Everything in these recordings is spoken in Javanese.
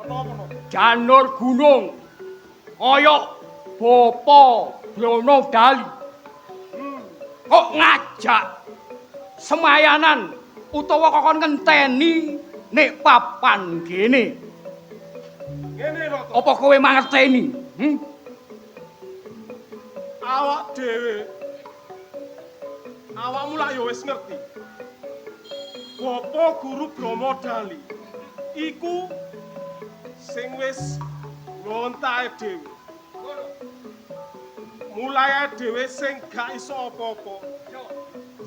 Ana apa Nata? Janur gunung kaya Bapa Brono Dali. Kok ngajak semayanan utawa kokon ngenteni nek papan kene. Ngene Nata. Apa kowe mangerteni? Hmm? Awak dhewe. Awakmu lak ya wis ngerti. Bapak Guru Bromo Dali iku sing wis nglontake dhewe. Mulai dhewe sing gak iso apa-apa.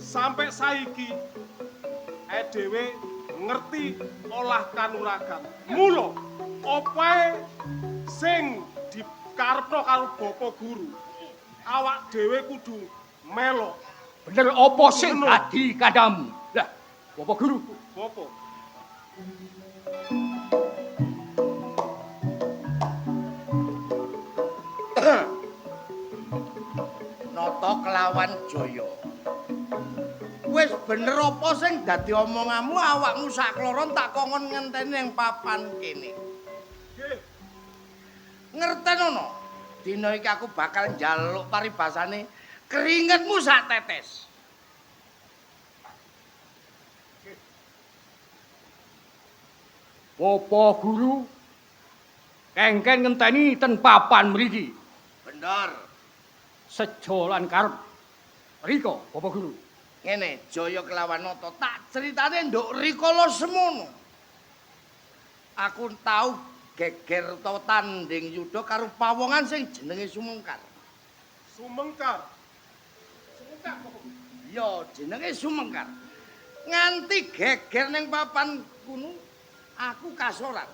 Sampai saiki dhewe ngerti olah kanuragan. Mula opae sing dikarepno karo Bapak Guru, awak dhewe kudu melok. Bener apa sing dadi kandhamu? Lah, Bapak Guru. Bapak. Nata kelawan Jaya. Wis bener apa sing dadi omonganmu awakmu sakloron tak kongkon ngenteni ning papan kene. Nggih. Ngertenono. Dina iki aku bakal njaluk paribasane keringetmu sak tetes. Bapak Guru kengken ngenteni ten papan mriki. Bener. Sejo lan karep. Rika, Bapak Guru. Ngene, Jaya kelawan Nata tak critane nduk rikala semono. Aku tau geger utawa tanding yuda karo pawongan sing jenenge Sumengkar. Sumengkar. Sumengkar Bapak Guru. Ya, jenenge Sumengkar. Nganti geger ning papan kuno, aku kasoran.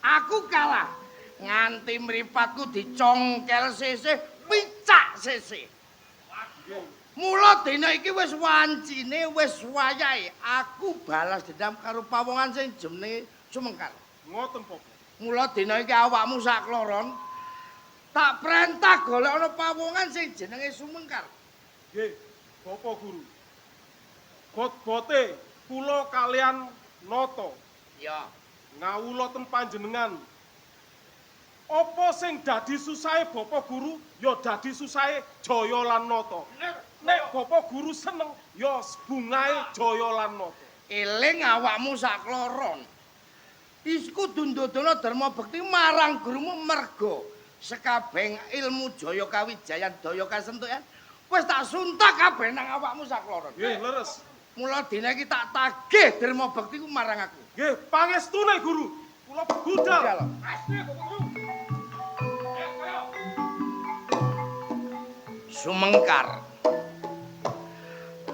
Aku kalah. Nganti mripatku dicongkel sisih, picak sisih. Mula dina iki wis wancine, wis wayahe aku balas dendam karo pawongan sing jenenge Sumengkar. Ngoten Bapak. Mula dina iki awakmu sakloron tak perintah golek ana pawongan sing jenenge Sumengkar. Nggih, Bapak Guru. Bot-bote kula kalian Nata. Ya. Ngawula ten panjenengan. Apa sing dadi susahe Bapak Guru, ya dadi susahe Jaya lan Nata. Nek Bapak Guru seneng, ya bungahe Jaya lan Nata. Eling awakmu sakloron. Isku dundodono dharma bekti marang gurumu merga sekabeh ilmu Jaya Kawijayan daya kasentukan wis tak suntak kabeh nang awakmu sakloron. Nggih, leres. Mula dina iki tak tagih dharma bektiku marang aku. Nggih, pangestune Guru. Kula budal. Sumengkar.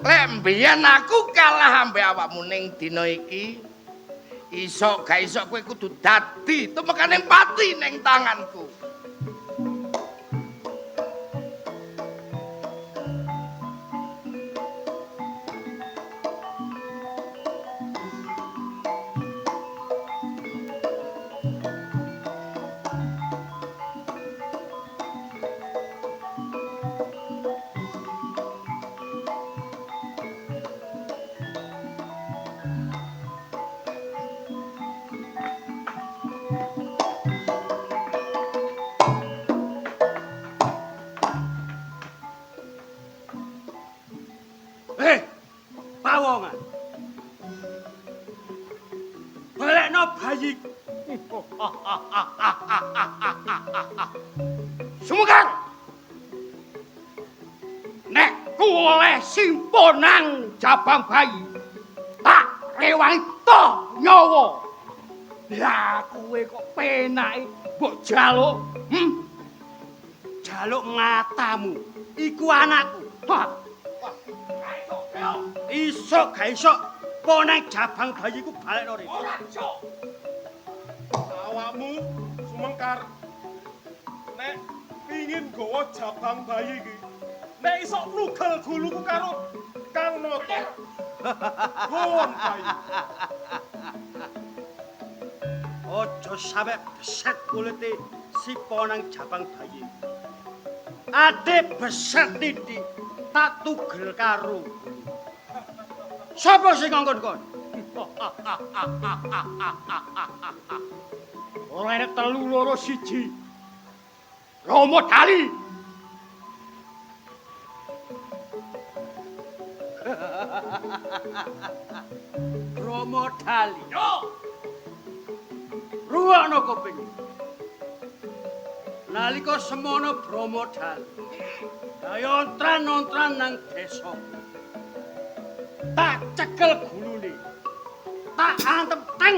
Lek mbiyen aku kalah ambek awakmu ning dina iki, iso gak iso kowe kudu dadi tumekaning pati ning tanganku. Pawongan. Balekno bayiku. Sumengkar. Nek ku oleh simponang jabang bayi, tak rewangi toh nyawa. Lah kowe kok penake mbok jaluk? Jaluk matamu. Iku anakku. Hah. Iso gak iso ponang jabang bayiku balekno rene. Ora iso. Awakmu Sumengkar nek pingin gawa jabang bayi iki, nek iso nugel guluku karo Kang Nata. Gawon bayi. Aja sampe beset kulite si ponang jabang bayi. Ade beset titik tak tugel karo. Sapa sing ngongkon kon? Ora enek 3 2 1. Romo Dali. Romo Dali. Yo. Ruwakno kuping. Nalika semono Bromo Dali. Kaya ontran-ontran nang desa. Tak cekel gulune. Tak antem teng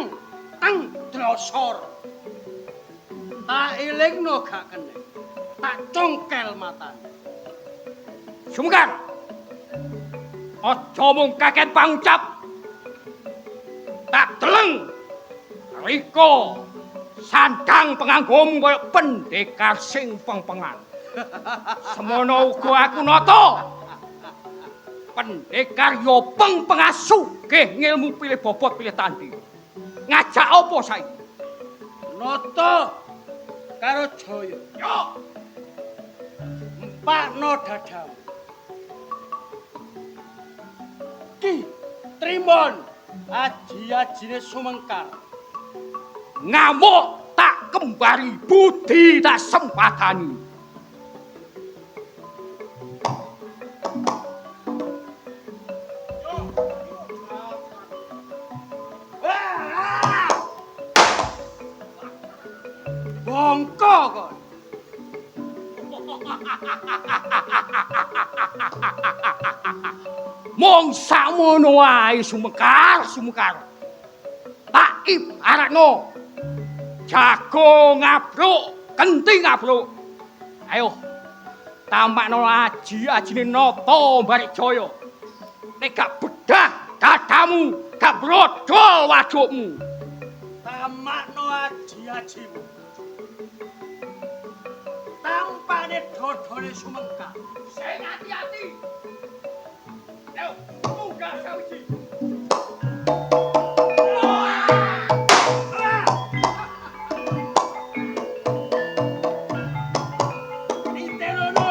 teng drosor. Tak elingno gak kene. Tak congkel matane. Sumengkar. Aja mung kaken pangucap. Tak deleng. Rika sandang penganggomu kaya pendekar sing pengpengan. Semono uga aku nata. Pendekar ya pengpengasu nggih ngilmu pilih bobot pilih tanding. Ngajak apa saiki? Nata karo Jaya. Yo. Empakno dadamu. Ki Trimon aji-ajine Sumengkar. Ngamuk tak kembari, budi tak sempatani. Bongko kon. Mong sakmono wae Sumengkar, Sumengkar. Tak ibaratno jago ngabruk, kenti ngabruk. Ayo tamakno aji-ajine Nata Mbarik Jaya. Nek gak bedah dadamu, gak brodol wadukmu. Tamakno aji-ajimu. Tampane dodone Sumengkar. Sing ati-ati. Ayo, munggah sawiji. Nitenono.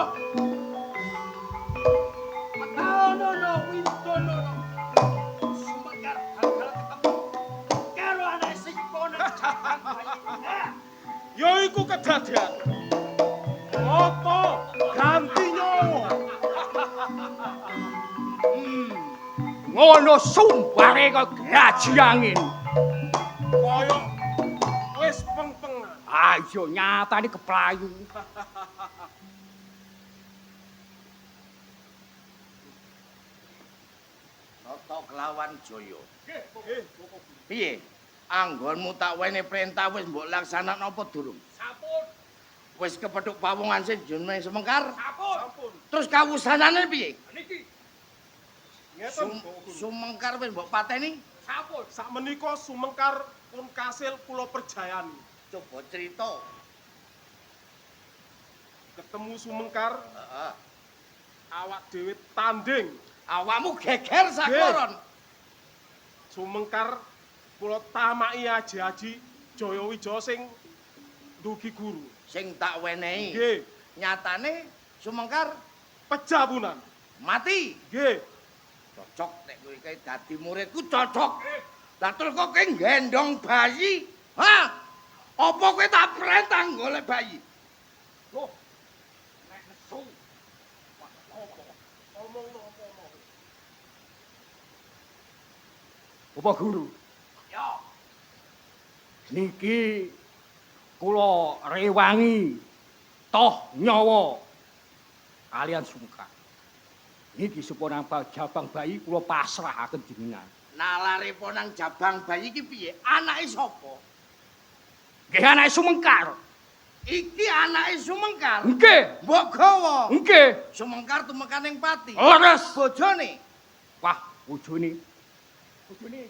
Metaonono wintonono. Sumengkar bakal ketemu karo anake sing ponang jabang bayi. Ya iku kedadian. Nata ganti nyawa. Ngono sumbare kaya gaji angin. Kaya wis pengpengan. Ayo nyatane keplayu. Nata kelawan Jaya. Nggih, Bapak Guru. Piye? Anggonmu tak wene perintah wis mbok laksanakno apa durung? Sampun, Wis kepethuk pawongan sing jenenge Sumengkar. sampun. Sampun. Terus kawusanane piye? Niki, Ngeten, Bapak Guru. Sumengkar wis mbok pateni? sampun. Sakmenika Sumengkar pun kasil kula perjayani. Coba cerita. Ketemu Sumengkar, Heeh. awak dhewe tanding. Awakmu geger sakloron. Sumengkar kula tamaki aji-aji Jaya Wijaya sing ndugi guru. Sing tak wenehi. Nggih, Nyatane Sumengkar pejabunan. mati. Nggih, Cocok nek kowe iki dadi muridku cocok. Lah terus kok kowe nggendong bayi? Hah? Apa kowe tak perintah golek bayi? Loh. Nek nesu. omong apa omong. Bapak Guru. Ya. Niki kula rewangi toh nyawa kalian Sumengkar. Niki supaya jabang bayi kula pasrahaken jenengan. Nalare ponang jabang bayi iki piye? Anake sapa? Nggih anake Sumengkar. Iki anake Sumengkar. Nggih, Mbok gawa. nggih. Sumengkar tumekan ning pati. Leres. Bojone Wah, bojone. Bojone.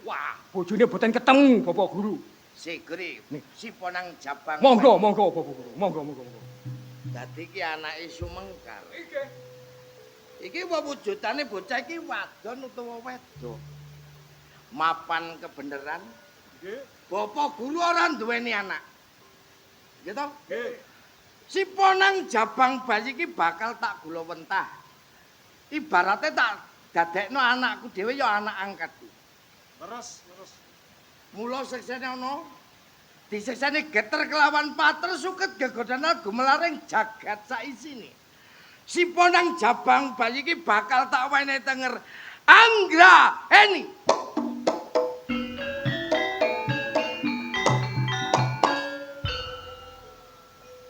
Wah, bojone boten ketemu Bapak Guru. Sigri Nih. si ponang jabang. Monggo, monggo Bapak Guru. Monggo, monggo, monggo. Dadi iki anake Sumengkar. Nggih. Iki wujudane bocah iki wadon utawa wedok. Mapan kebeneran, Nggih, Bapak guru ora duweni anak. Nggih to? nggih. Si ponang jabang bayi iki bakal tak gula wentah. Ibarate tak dadekno anakku dhewe ya anak angkatku. Leres, leres. Mula seksene ana Disekseni geter kelawan pater suket gegodana gumelaring jagat saisine. Si Ponang Jabang Bayi iki bakal tak wenehi tenger Anggraheni.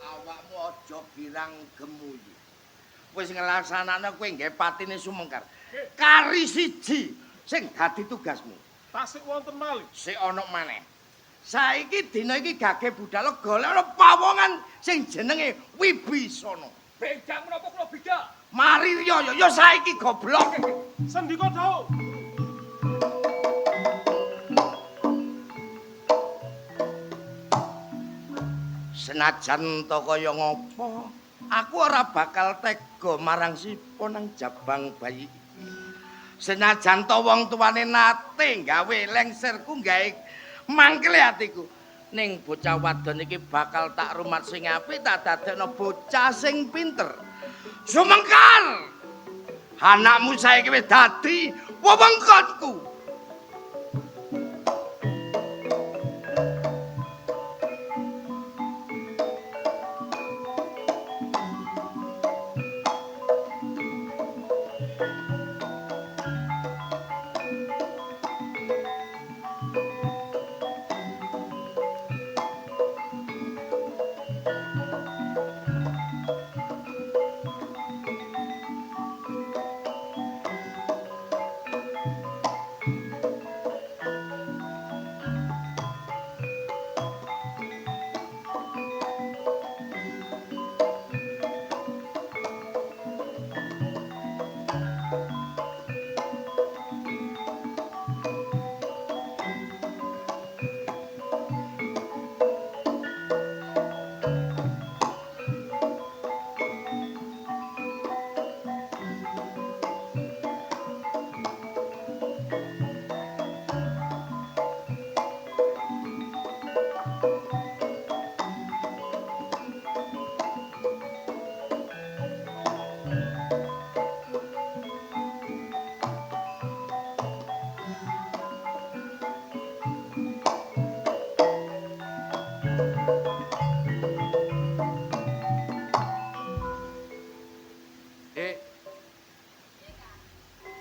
Awakmu aja girang gemuyu. Wis nglaksanakno kowe nggawe patine sumengkar. Kari siji sing dadi tugasmu. Tasik wonten malih. Sik ana maneh. Saiki dina iki gage budal golek pawongan sing jenenge Wibisana. Benjang menapa kula bidak? Mari riyo ya saiki goblok. Sendika dawuh. Senajan to kaya ngopo, aku ora bakal tega marang si Ponang Jabang Bayi iki. Senajan to wong tuane nate gawe lengserku gawe mangkele atiku. Ning bocah wadon iki bakal tak rumat sing apik, tak dadekno bocah sing pinter. Sumengkar! Anakmu saiki wis dadi wewengkonku.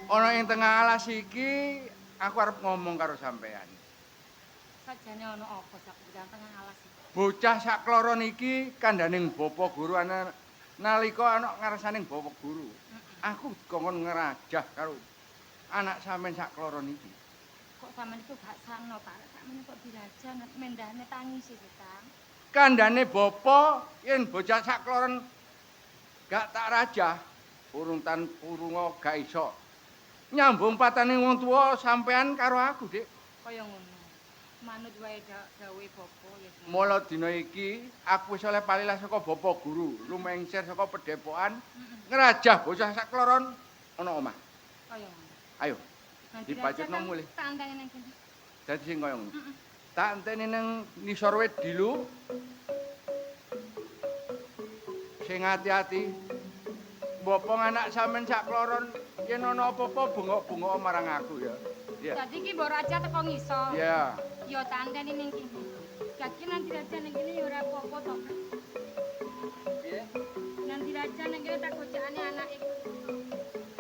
Ana ing tengah alas iki aku arep ngomong karo sampean. Sajane ana apa sak bocah tengah alas iki? Bocah sakloron iki kandhaning bapa guru ana nalika ana ngarsaning bapa guru. Aku dikongkon ngrajah karo anak sampean sakloron iki. Kok sampean iku gak sakno, Pak? Sampeyan kok dirajah mendahne tangisi sih, Kang. Kandhane bapa yen bocah sakloron gak tak rajah, urung tan purunga gak iso nyambung patane wong tuwa sampean karo aku, Dik. Kaya ngono. Manut wae dawuhe bapa ya. Mula dina iki aku wis oleh palilah saka bapa guru, lumengser saka pedepokan, ngrajah bocah sakloron ana omah. Kaya ngono. Ayo. Dipacutno mulih. Tak enteni nang kene. Dadi sing kaya ngono. Tak enteni nang ngisor wit dilu. Sing ati-ati. Bapa anak sampean sakloron yen ana apa-apa bengok-bengok marang aku ya. Iya. Dadi iki mbok raja teko ngisor. Iya. Ya tak enteni ning kene. Dadi nanti raja ning kene ya ora apa-apa to. Piye? Nanti raja ning kene tak gocekane anake.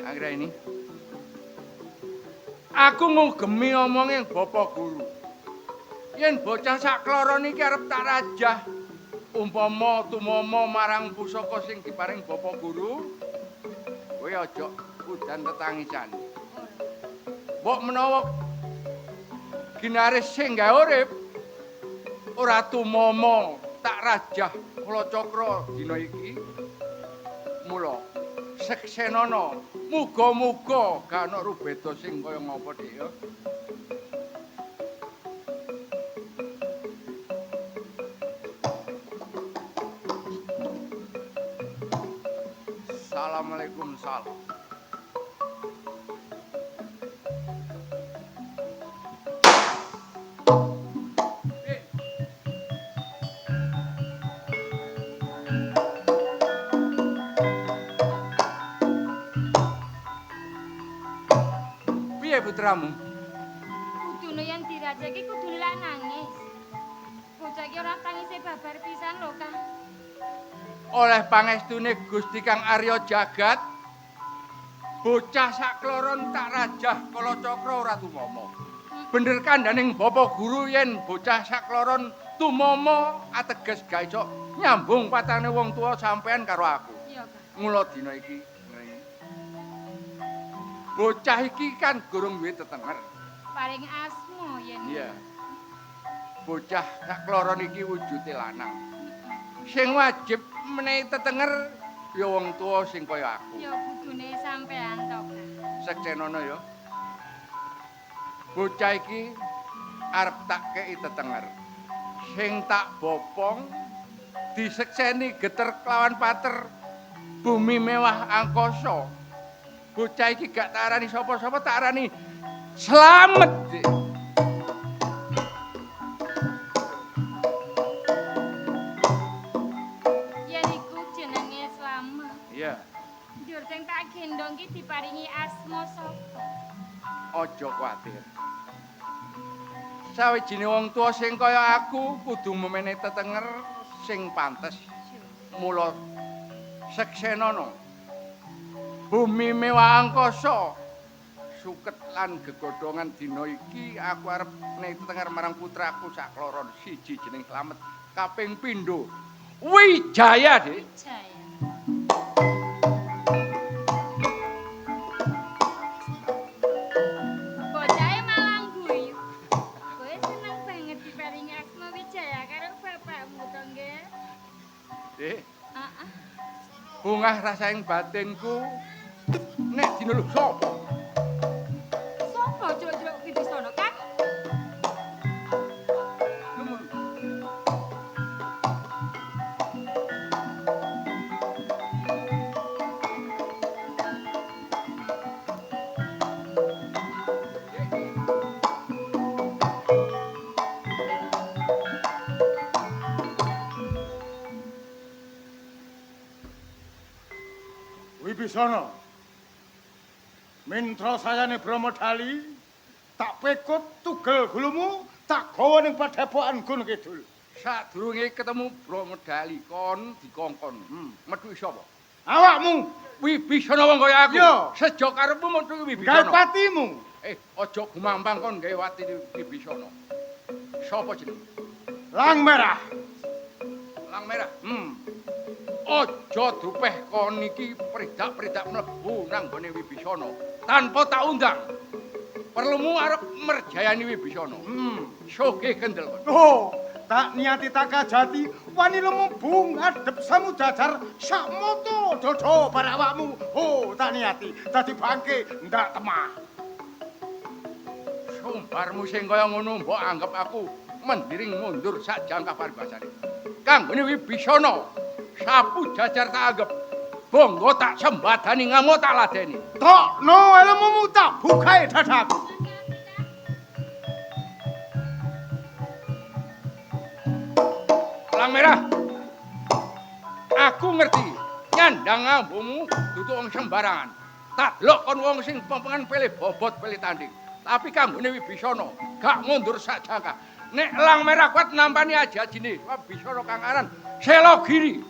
Anggreni. Aku ngugemi omonge bapa guru. Yen bocah sakloron iki arep tak rajah umpama tumama marang pusaka sing diparing bapa guru, kowe aja udan tetangisan. Mbok menawa ginaris sing gawe urip ora tumama tak rajah Kalacakra dina iki. Mula seksenana, muga-muga gak ana rubeda sing kaya ngapa, Dik ya. Assalamualaikum salam. Piye putramu? Kudune yen dirajah iki kudune lak nangis. Bocah iki Saiki ora tangise babar pisan lho, Kang. Oleh pangestune Gusti Kang Arya Jagat, bocah sakloron tak rajah Kalacakra ora tumama. Bener kandhaning Bapak Guru yen bocah sakloron tumama ateges gak iso nyambung patane wong tuwa sampean karo aku. Iya, Kang. Mula dina iki ngene. Bocah iki kan gurung duwe tetenger. Paring asma yen. Iya. Bocah sakloron iki wujude lanang. Sing wajib menehi tetenger ya wong tuwa sing kaya aku. Ya kudune sampean to, Kang. Seksenono ya. Bocah iki arep tak kei tetenger. Sing tak bopong disekseni geter kelawan pater bumi mewah angkasa. Bocah iki gak tak arani sapa-sapa, tak arani Slamet. Dik. Yen iku jenenge Slamet. Iya, Njur sing tak gendong ki diparingi asma sapa? aja kuwatir. Sawijine wong tuwa sing kaya aku kudu memenehi tetenger sing pantes. Mula seksenono. Bumi mewah angkasa suket lan gegodhongan dina iki aku arep menehi tetenger marang putraku sakloron, siji jeneng Slamet, kaping pindho Wijaya, Dik. Wijaya. Bocahe malah guyu. Kowe seneng banget diparingi asma Wijaya karo bapakmu to, nggih? Dik, Heeh. bungah rasaing batinku nek dina lho sapa? Sopo celuk-celuk Wibisana, Kang? Lumun. Wibisana. Mintra sayane Brahmadali tak pekut tugel gulumu tak gawa ning padhepokan Gunung Kidul. Sadurunge ketemu Brahmadali kon dikongkon. Metuki sapa? Awakmu Wibisana wong kaya aku. Iya. Sejo karepmu metuki gawe Wibisana. patimu. Aja gumampang kon gawe wati Wibisana. Sapa jenenge? Lang merah. Lang merah. Aja drupeh kon iki pridak-pridak mlebu nang gone Wibisana tanpa tak undang. Perlumu arep merjayani Wibisana. Sugih kendel kon. Oh, tak niati tak kajati wani lumembung adhep samujajar sak moto dodo bar awakmu. Oh, tak niati dadi bangke ndak temah. Sumbarmu sing kaya ngono mbok anggap aku mendiring mundur sak jangka paribasane. Kanggone Wibisana sapu jajar tak anggap bangga tak sembadani ngamuk tak ladeni. Tokno ilmumu tak bukae dadaku. Lang merah. Aku ngerti nyandang ambumu dudu wong sembarangan. Tak delok kon wong sing pempengan pilih bobot pilih tanding. Tapi kanggone Wibisana gak mundur sak jangka. Nek Lang merah kuat nampani aji-ajine Wibisana kang aran Selogiri.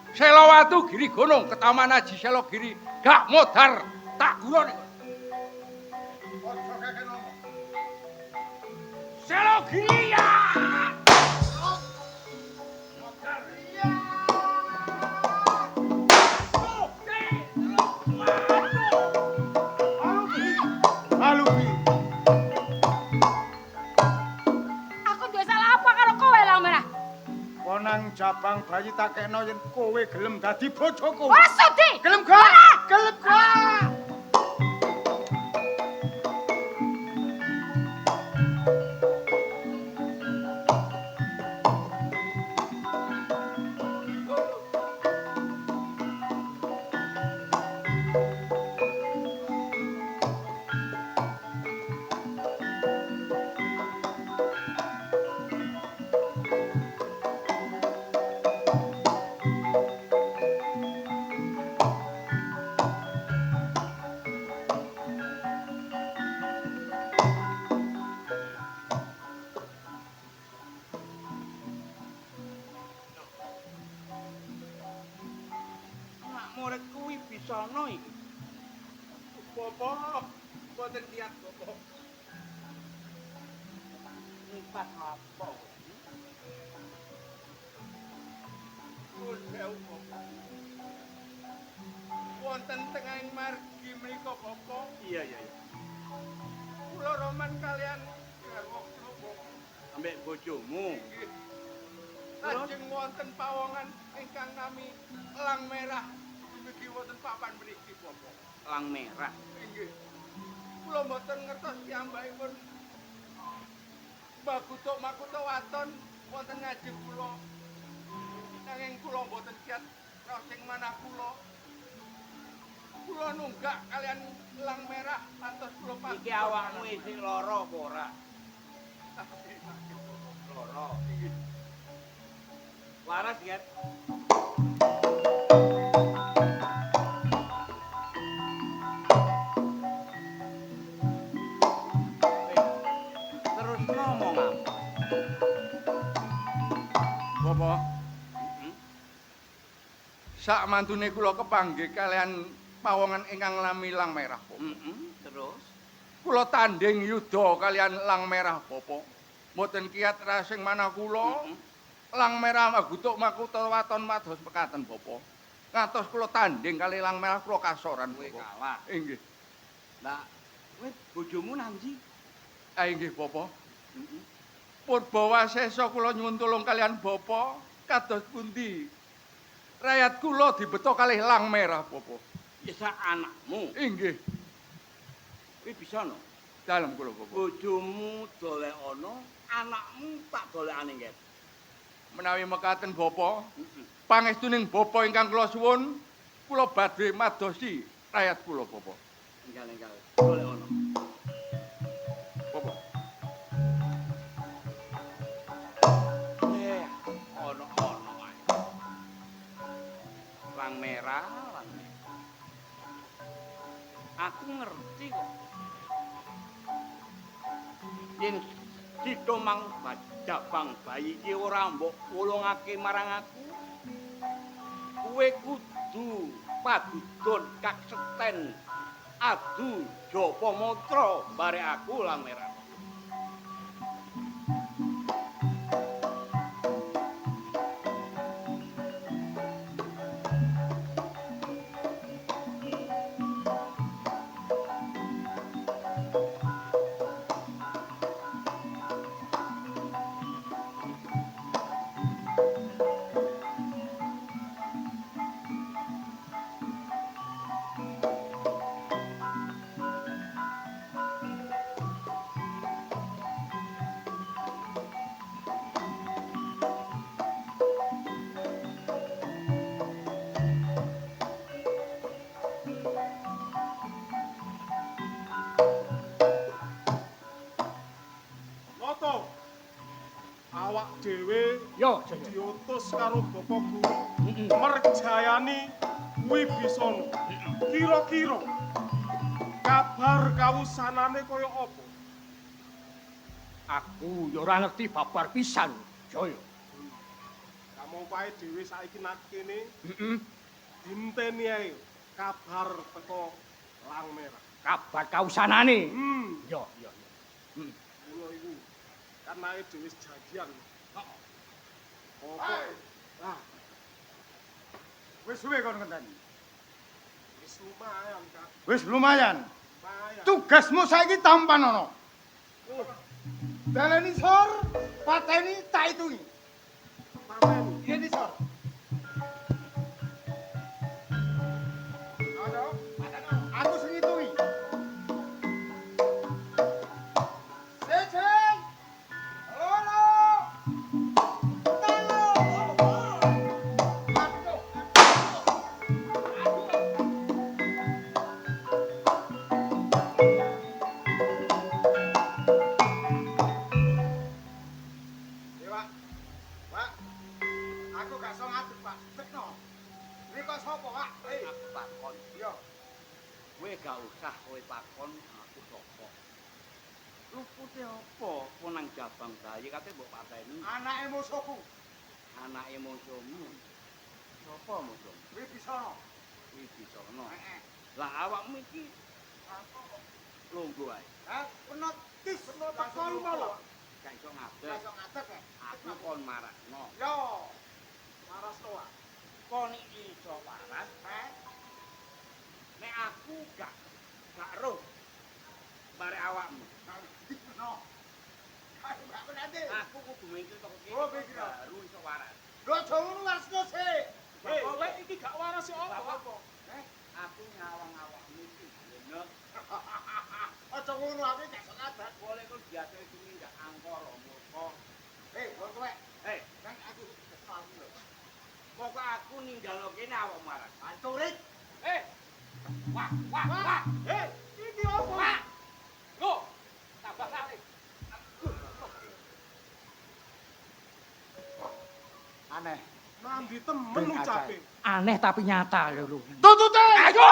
Selowatu Giri Gunung ketaman Aji Selogiri gak modar tak gurone. Aja kakek ngomong. Selogiri ya. Alubi. Alubi. Aku duwe salah apa karo kowe, Lang Merah? Konang jabang bayi tak kekno yen kowe gelem dadi bojoku. Ora sudi. Gelem gak? Gelem gak? Wibisana iki. Bapak, mboten kiat Bapak. Mripat apa? Nuwun sewu Bapak. Wonten tengahing margi menika Bapak. Iya iya iya. Kula roman kalian garwa kula Bapak. Ambek bojomu. Inggih. Lajeng wonten pawongan ingkang nami Elang Merah dumugi wonten papan mriki Bapak. Elang Merah. Inggih. Kula mboten ngertos piyambakipun Makutuk makutuk waton wonten ngajeng kula. Nanging kula mboten kiat raos sing manah kula. Kula nunggak kalian Elang Merah lantos kula panggung. Iki awakmu isih lara apa ora? Lara. Inggih. Waras, Ger. Terus ngomong apa? Bapak. Sak mantune kula kepanggih kalian pawongan ingkang nami Elang Merah, Bapak. Terus kula tanding yuda kalian Elang Merah, Bapak. Mboten kiat rasing manah kula. Elang Merah magutuk makuta waton mados mekaten, Bapak. Ngantos kula tanding kali Elang Merah kula kasoran, kowe Bapak. kalah. Inggih. Lah, kowe bojomu nang ndi? Ah inggih, Bapak. Purbawasesa kula nyuwun tulung kalian Bapak kados pundi? Rayat kula dibeto kalih Elang Merah, Bapak. Ya sak anakmu. Inggih, Kowe bisa no? dalem kula, Bapak. Bojomu dolekana, anakmu tak dolekane, Ger. Menawi mekaten, Bapak, pangestuning Bapak ingkang kula suwun, kula badhe madosi rayat kula, Bapak. Enggal-enggal dolekana. Bapak. Ono-ono ae. Elang Merah, Elang Merah. Aku ngerti kok. Yen Sita mang jabang bayi iki ora mbok wulungake marang aku, kowe kudu padudon kakseten adu japa mantra bare aku Elang Merah. Noto. Awak dhewe Yo, Jaya. diutus karo Bapak Guru merjayani Wibisana. Kira-kira kabar kawusanane kaya apa? Aku ya ora ngerti babar pisan, Jaya. Kamu wae dhewe saiki nang kene Heeh. dinteni ae kabar teko Elang Merah. Kabar kawusanane. Yo, yo, yo. Mula iku kan ae dhewe wis janjian. Heeh. Apa? Lah, Wis suwe kon ngenteni. wis lumayan, Kak. Wis lumayan. Lumayan. Tugasmu saiki tampanono. Daleni sor, pateni tak hitungi. Pateni. Iya nisor. Ono, aku sing ngitungi. Siji, loro, telu, aduh. Ya, Pak. Pak. Aku gak iso ngadeg, Pak. Tekno. Riko sapa, Pak? Eh, Aku takon. iya. Kowe gak usah kowe takon aku sapa. Lupute apa kowe nang jabang bayi kate mbok pateni? Anake musuhku, Anake mungsuhmu. Sapa mungsuhmu? Wibisana. Wibisana. Heeh. Lah awakmu iki apa kok lungguh ae? Ha, peno tis Peno teko iku malah. Gak iso ngadeg. Gak iso ngadeg. Aku kon marasno. Yo. Marasno wae. Kon iki iso waras, Heh. Nek aku gak roh bare awakmu. No. Ayo aku nanti. Aku kudu mikir toko kene. Oh, mikir. Baru iso waras. Lho aja ngono warsno sik. Hei, lek iki gak waras ya apa? Apa? Aku nyawang awakmu iki lenek. Aja ngono aku gak iso ngadeg. Boleh kon biasa tumindak angkara murka. Hei, wong tuwek. Hei, Nang aku kesel aku lho. pokok aku ninggalo kene awakmu waras. Anturit. Eh. Wah, wah, wah. Hei, iki apa? Wah. Lho, tambah sate. Aneh. Nandi temen ucape. Aneh tapi nyata lho. Tuntute. Ayo.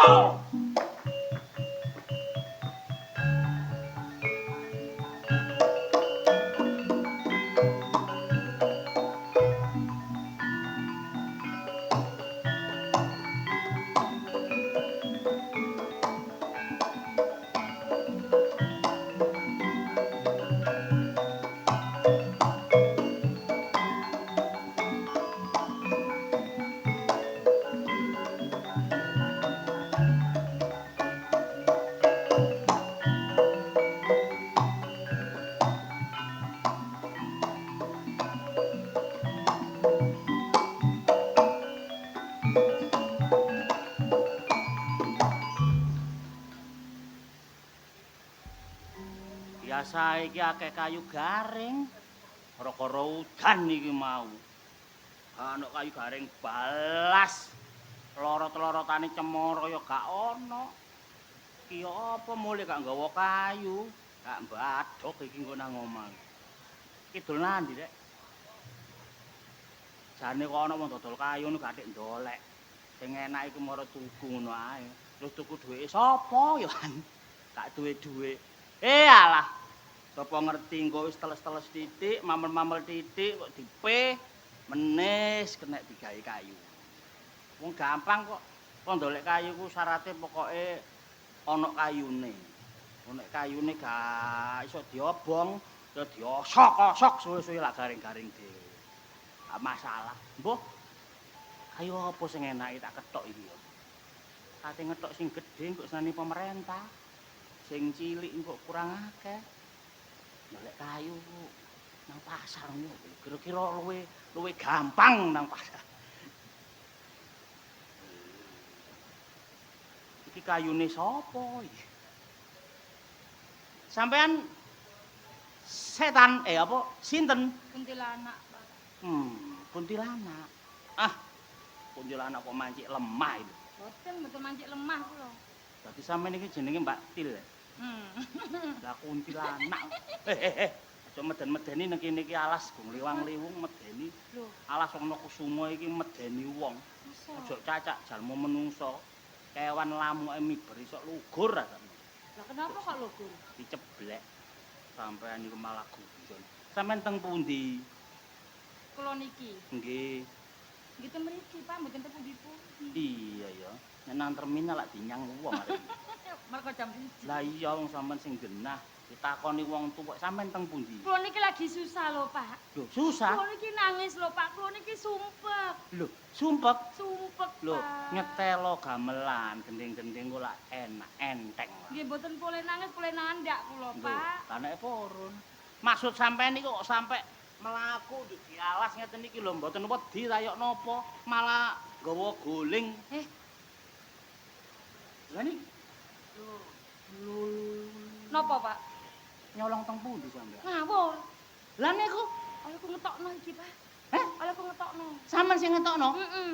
Biasa iki akeh kayu garing. Gara-gara udan iki mau. Ana kayu garing balas. Lorot-lorotane cemara ya gak ana. Iki apa mulih gak nggawa kayu? Gak mbadhok iki engko nang omah. Kidul nandi rek? Jane kok ana wong dodol kayu ngono gak atik ndolek. Sing enak iku mara tuku ngono ae. Terus tuku duweke sapa ya kan? Gak duwe dhuwit. Eh alah. Sapa ngerti engko wis teles-teles titik, mamel-mamel titik kok dipe menis kena digawe kayu. Wong gampang kok. Kok ndolek kayu ku syarate pokoke ana kayune. Nek kayune gak iso diobong, ya diosok-osok suwe-suwe lak garing-garing dhewe. Gak masalah. Mbuh. Kayu apa sing enake tak kethok iki ya. Kate ngethok sing gedhe engko seneni pemerintah. Sing cilik engko kurang akeh. Golek kayu nang pasar ngono. Kira-kira luwe gampang nang pasar. Iki kayune sapa iki? Sampean setan apa sinten? Kuntilanak, Pak. Kuntilanak. Ah, kuntilanak kok mancik lemah itu. Boten, mboten mancik lemah kula. Berarti sampean iki jenenge Mbak Til. Ya? Lah kuntilanak. Aja meden-medeni nang kene iki alas gong liwang-liwung medeni. Lho, Alas ana kusuma iki medeni wong. masa? Aja cacak jalma menungso. Kewan lamuke miber iso lugur rasane. Lah kenapa kok lugur? Diceblek. Sampean niku malah guyon. Sampean teng pundi? Kula niki. Nggih. Nggih teng mriki, Pak, mboten teng pundi-pundi. Iya ya. Nek nang terminal lak dinyang wong arek iki. Mergo jam 1. Lah iya wong sampean sing genah ditakoni wong tuwek sampean teng pundi? Kula niki lagi susah lho, Pak. Lho, susah. Kula niki nangis lho, Pak. Kula niki sumpek. Lho, sumpek. Sumpek, Lho, Pak. nyetelo gamelan, gending-gending kok lak enak, enteng. Nggih mboten boleh nangis, boleh nandak kula, Lho, Pak. lah nek purun. Maksud sampean niku kok sampe mlaku di alas ngeten iki lho mboten wedi ta yok napa, malah nggawa guling. Lah niki Napa, Pak? Nyolong teng pundi sampean? Ngawur. Lah niku Oleh ku ngetokno iki, Pak. Heh? Oleh ku ngetokno. Sampean sing ngetokno? Heeh.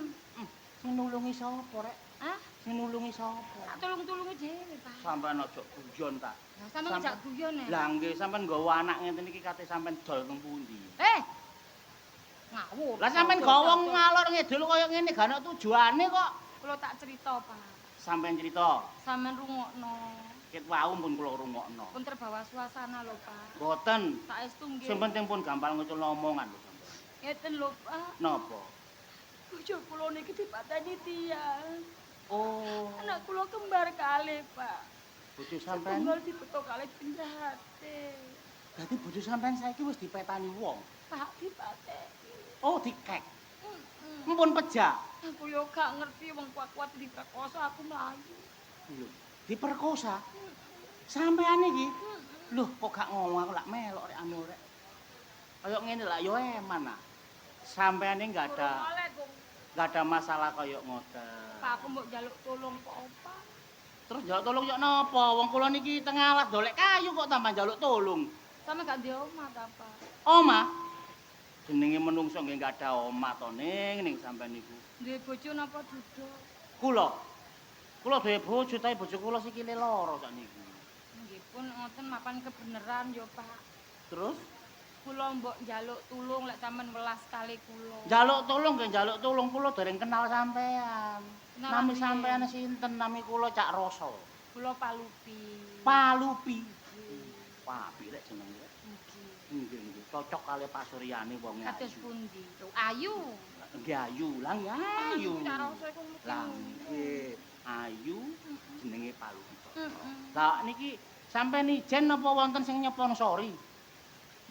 Sing nulungi sapa, Rek? Hah? Sing nulungi sapa? Tak tulung-tulungi dhewe, Pak. Sampean aja guyon ta. Lah sampean ngejak guyon e. Lah nggih sampean nggawa anak ngeten iki kate sampean dol teng pundi? Ngawur. Lah sampean gawa ngalor ngidul kaya ngene gak ono tujuane kok. Kula tak cerita, Pak. Sampean cerita. Sampean rungokno. Ket wau pun kula rungokno. Pun terbawa suasana lho, Pak. Mboten. Saestu nggih. Sing penting pun gampang ngucul omongan lho sampean. Ngeten lho, Pak. Napa? Bojo kula niki dipateni tiyang. Oh. Anak kula kembar kalih, Pak. Bojo sampean setunggal dibeto kalih penjahate. Dadi bojo sampean saiki wis dipetani wong. Pak dipateni. Oh, dikek. Mpun pejah. Aku yo gak ngerti wong kuat-kuat diperkosa aku mlayu. Lho, diperkosa? Sampean iki? Lho, kok gak ngomong aku lak melok rek anu rek. Kaya ngene lak yo eman ah. Sampean iki gak ada masalah kaya ngoten. Pak aku mbok njaluk tolong kok apa? Terus njaluk tolong yo napa? Wong kula niki teng alas dolek kayu kok tambah njaluk tolong. Sampe gak ndek omah ta, Pak? Omah? Jenenge menungso nggih gak ada omah to ning sampean niku. Duwe bojo napa duda? Kula. Kula duwe bojo tapi bojo kula sikile lara sakniki. Nggih pun ngoten mapan kebenaran yo, Pak. Terus kula mbok njaluk tulung lek sampean welas kali kula. Njaluk tulung nggih njaluk tulung kula dereng kenal sampean. Nami sampean sinten? Nami kula Cak Rasa. Kula Palupi. Palupi. Papi rek jenenge. Nggih. Nggih nggih cocok kali pasuryane wong ayu. Kados pundi? Lho ayu. Nggih ayu, lah nggih ayu. Cak Rasa iku mesti. Lah nggih ayu jenenge Palupi. Lah niki sampean ijen napa wonten sing nyponsori?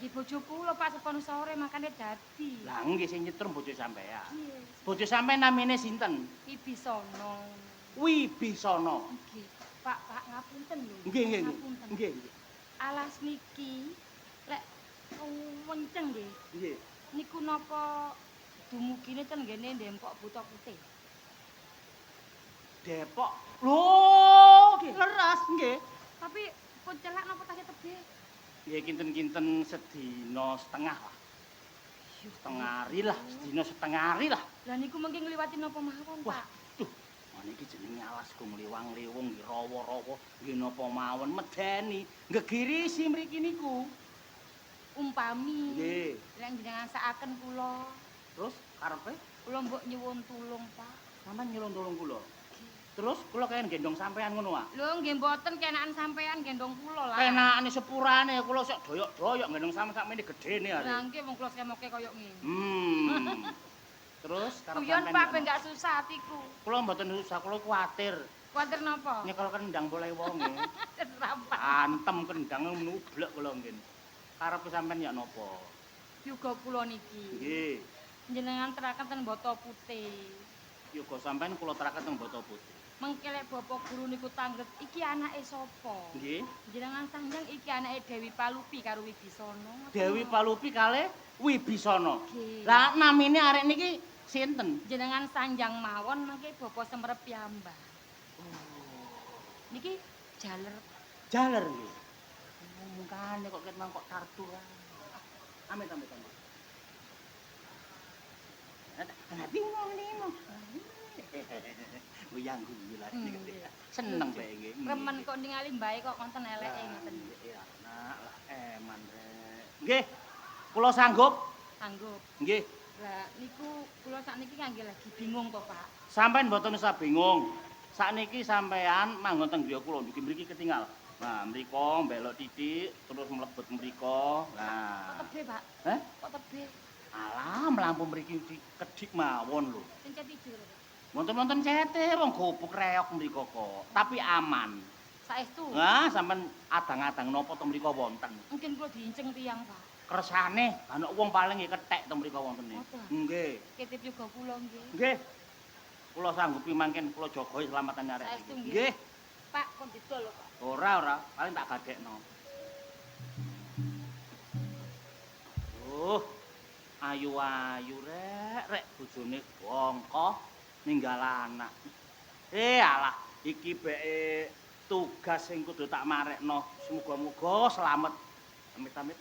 Nggih bojo kula Pak sponsore makane dadi. Lah nggih sing nyetrum bojo sampean. Nggih. Bojo sampean namine sinten? Wibisono. Wibisono. Nggih. Pak, Pak ngapunten lho. Nggih nggih nggih. Nggih. Alas niki lek wenceng nggih. Nggih. Niku napa dumugine ten nggene Depok Buta Putih? Depok. Lho, leres nggih. Tapi pun celak napa tasih tebih? Ya kinten-kinten sedina setengah lah. Setengah hari lah, sedina setengah hari lah. Lah niku mengki ngliwati napa mawon, Pak? Wah, duh. Niki jenenge alas go ngliwang-liwung nggih rawa-rawa nggih napa mawon medeni, nggegirisi mriki niku. Umpami. Nggih. Lek jenengan sakaken kula. Terus karepe? Kula mbok nyuwun tulung, Pak. Sampeyan nyuwun tulung kula. Terus kula kaya gendong sampean ngono ah. Lho nggih mboten kenaan sampean gendong kula lah. Kenaane sepurane kula sok doyok-doyok gendong sampean sakmene gedene are. Lah nggih wong kula semoke kaya ngene. Terus karep sampean. Guyon Pak ben gak susah atiku. Kula mboten susah, kula kuwatir. Kuwatir napa? Nyekel kendang boleh wonge. Serampah. Antem kendang nublek kula nggih. Karepe sampean ya napa? Yoga kula niki. Nggih. Jenengan teraken ten Boto Putih. Yoga sampean kula teraken ten Boto Putih. Mengke lek bapak guru niku tanglet iki anake sapa? Nggih. Jenengan sanjang iki anake Dewi Palupi karo Wibisono. Dewi Palupi kalih Wibisono. Nggih. Lah namine arek niki sinten? Jenengan sanjang mawon mengke bapak semerep piyambak. Oh. Niki jaler. Jaler nggih. Mungkane kok ket mangkok tartu. Amit amit amit. Ana bingung nimo. Guyang guyu lah niki. Seneng bae nggih. Remen kok ningali mbae kok konten eleke ngoten. Nggih, anak lah eman rek. Nggih. Kula sanggup. Sanggup. Nggih. Lah niku kula sakniki ngangge lagi bingung to, Pak. Sampeyan mboten usah bingung. Sakniki sampean manggon teng griya kula niki mriki ketinggal. Nah, mriko mbelok titik terus mlebet mriko. Nah. Kok tebih, Pak? Heh? Kok tebih? Alah, mlampun mriki kedhik mawon lho. Sing cet ijo lho, Pak. Wonten-wonten cete wong gobok reok mriko kok, tapi aman. Saestu? Nah, sampean adang-adang napa to mriko wonten. Mungkin kula diinceng tiyang, Pak. Kersane, ana wong paling nggih kethek to mriko wontene. Nggih. Nggih. Ketip yoga kula nggih. Nggih. Kula sanggupi mangken kula jagoi selamatane arek. Saestu nggih. Nggih. Pak, kon didol lho, Pak. Ora, ora, paling tak gadekno. Ayu-ayu rek, rek bojone bongko ninggal anak. Alah, iki beke tugas sing kudu tak marekno. Semoga-moga slamet. Amit-amit.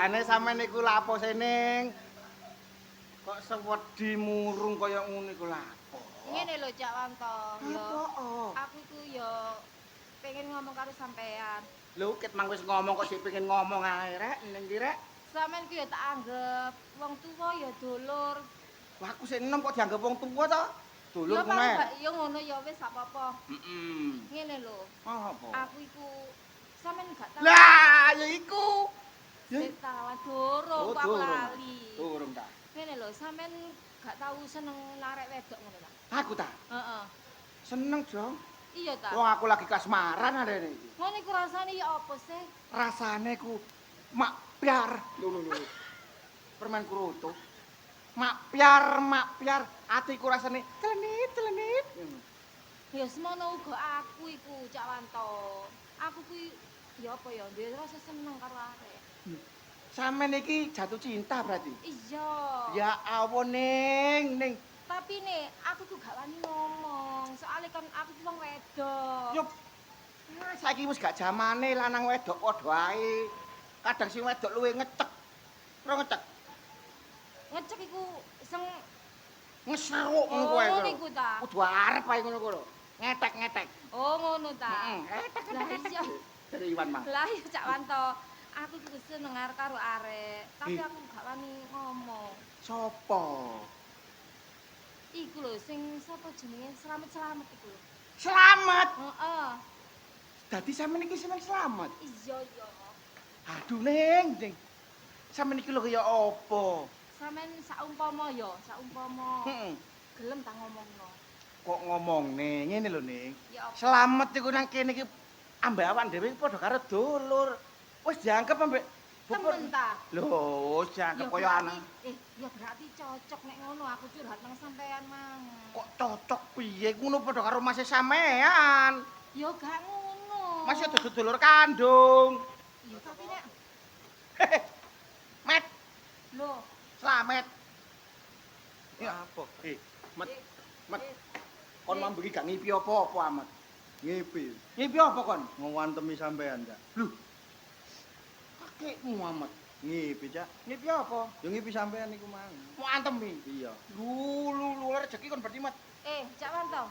Jane sampean niku lapo sih, Ning? Kok sewedi murung kaya ngono iku lapo? Ngene lho Cak Wanto, ya. Apa? Aku iku ya pengen ngomong karo sampean. Lho, ket mang wis ngomong kok sik pengen ngomong ae rek, ning ndi rek? Sampean ku ya tak anggap wong tuwa ya dulur. Wah, aku sik enom kok dianggap wong tuwa to? Dulur Ya kuwi. paling ya ngono ya wis gak apa-apa. Heeh. Ngene lho. Apa? Aku iku sampean gak tau. Lah, ya iku. Ya Sik ta, durung Oh, kok aku durung. lali. Durung ta. Ngene lho, sampean gak tau seneng narek wedok ngono ta? Aku ta. Heeh. Seneng, Jong. Iya ta. Wong aku lagi kasmaran arene iki. Ngono iku rasane ya apa sih? Rasane ku mak piar. Lho lho lho. Permen kurutu. Mak piar, atiku rasane telenit telenit. Ya semono uga aku iku Cak Wanto. Aku kuwi ya apa ya duwe rasa seneng karo arek. Sampeyan iki jatuh cinta berarti. Iya. Ya ampun Ning, Ning. Tapi nih aku tuh gak wani ngomong. Soalnya kan aku tuh wong wedok. Yo saiki wis gak jamane lanang wedok padha ae. Kadang sing wedok luwe ngecek. Ora ngecek. Ngecek iku sing Ngeseruk ngono Oh, kuwi. ngono iku ta. Kudu arep ae ngono kuwi lho. Ngetek-ngetek. Oh ngono ta. Heeh. Etek Lah etek. iya. Dari Iwan Mang. Lah iya Cak Wanto. Aku iku seneng arep karo arek, tapi Eh. aku gak wani ngomong. Sopo? Iku lho sing sapa jenenge Slamet-slamet iku lho. Slamet. Heeh. Dadi sampeyan iki seneng Slamet. Iya iya. Aduh Ning, Ning. Sampeyan iki lho kaya apa? Sampeyan saumpama ya, saumpama Heeh. gelem ta ngomongno. Kok ngomong ning ngene lho Ning. Ya apa? Slamet iku nang kene iki ambek awak dhewe padha karo dulur. Wis dianggep ambek Temen ta? Lho, wis dianggep kaya berarti- anak. Ya berarti cocok nek ngono aku curhat nang sampean mang. Kok cocok piye ngono padha karo mase sampean. Ya gak ngono. Masih dudu dulur kandung. Ya tapi nek Met, lho, Slamet. Ya apa? Eh, Met, Met. Kon mambengi gak ngipi apa-apa amat. Ngipi. Ngipi apa kon? Ngwantemi sampean, Cak. Lho. Kakekmu amat. Ngipi, Cak. Ngipi apa? Yo ngipi sampean iku mang. Mau antemi. Iya. Lu lu lu rezeki kon berarti Met. Cak Wanto.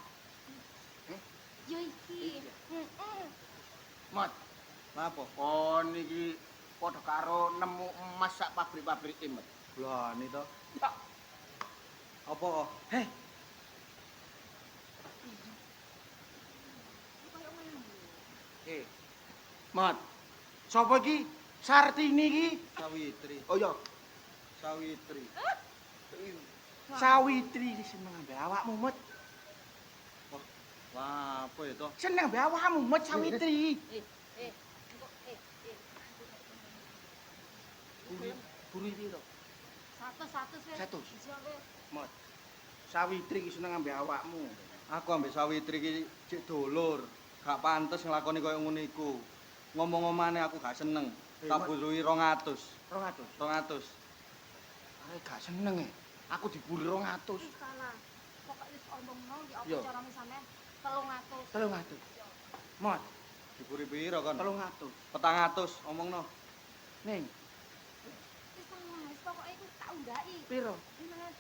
Eh? Ya iki. Heeh. Met, Lah apa? kon iki padha karo nemu emas sak pabrik-pabrike, Met. Lah ni to. Ya. Apa kok? Heh, Koyo ngono. eh. Mat. Sapa iki? Sartini iki? Sawitri. Oh iya, Sawitri. Sawitri iki seneng ambek awakmu, Met. Wah, apa ya to? Seneng ambek awakmu, Met Sawitri. Eh, eh, engko eh eh. Buri, buri piro? 100 wis. 100. Iya wis. Mat. Sawitri iki seneng ambek awakmu. Aku ambek Sawitri iki cek dulur. Gak pantes nglakoni koyo ngono iku. Ngomong-ngomane aku gak seneng. Eh, Tak Mat. buruhi 200. 200. 200. Arek gak seneng e. Aku diburi 200. Wis salah. Pokoke wis omongno ya apa Iya. carane sampean 300. 300. Mat, Diburi piro kon? 300. 400 omongno. Ning, Wis salah, wis pokoke iku tak undaki. piro?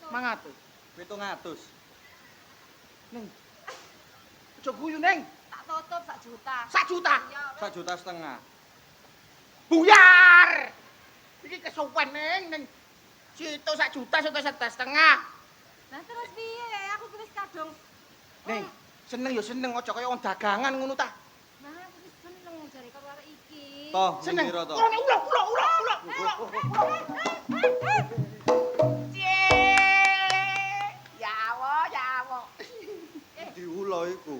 500. 500. 700. Ning. Aja guyu, Ning. Tak tutup 1 juta. 1 juta. Iya wis. 1,5 juta. Buyar. Iki kesuwen, Ning, Ning. Situ 1 juta, situ 1,5. Lah terus piye? Aku ki wis kadung. Ning, seneng ya seneng aja kaya wong dagangan ngono ta. Nah, aku wis seneng jare karo arek iki. Toh, Seneng. piro to? Ulo ulo ulo ulo ulo. Ya Allah, ya Allah. Diulo iku.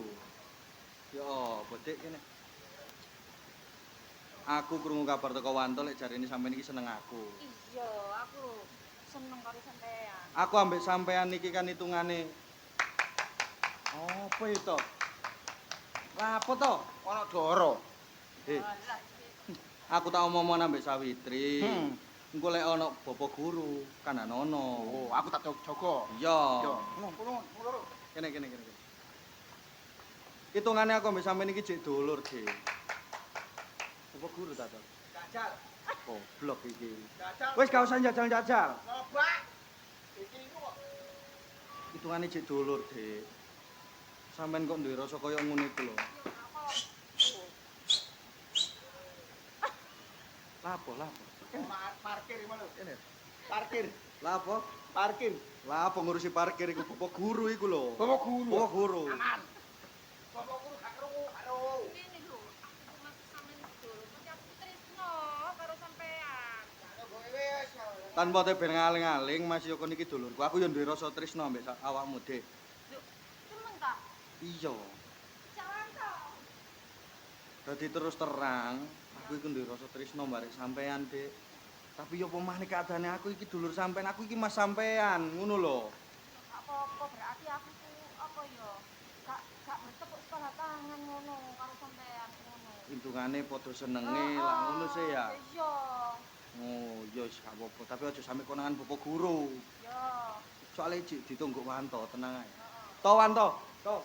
Ya apa Dik kene? Aku krungu kabar teko Wanto lek jarene sampean iki seneng aku. Iya, aku seneng karo sampean. Aku ambek sampean iki kan hitungane apa itu? Lah apa to? Ana doro. Eh, aku tak omong-omong ambek Sawitri. Hmm. Engko lek ana bapak guru, kandhanono. Oh, aku tak jaga. Iya. Yo, ngono, ngono, ngono. Kene kene kene. kene. Hitungane aku ambek sampean iki jek dulur, Dik. Bapak guru ta to? Jajal. Goblok iki. Wis gak usah njajal-njajal. Coba. Iki iku kok. Hitungane jek dulur, Dik. Sampeyan kok duwe rasa kaya ngono iku lho. Lapo, lapo. Parkir iki lho. Parkir. Lapo? Parkir. Lapo ngurusi parkir iku bapak guru iku lho. Bapak guru. Bapak guru. Aman. Bapak guru gak krungu, gak krungu. Ngene lho, aku masih sampean dulur, mesti aku tresno karo sampean. Tanpa te ben ngaling-aling Mas yo kon iki dulurku. Aku yo duwe rasa tresno ambek awakmu, Dik. Lho, temen ta? Iya. Cak Wanto. Dadi terus terang, aku iku duwe rasa tresno barek sampean, Dik. Tapi yo apa maneh keadaane aku iki dulur sampean, aku iki mas sampean, ngono lho. Ya gak apa-apa, berarti aku ku apa ya? Gak bertepuk sebelah tangan ngono karo sampean ngono. Hitungane padha senenge lah ngono sih ya. Iya. Oh, ya wis gak apa-apa, tapi aja sampe konangan bapak guru. Ya. Soale jek ditunggu Wanto, tenang ae. To Wanto, to.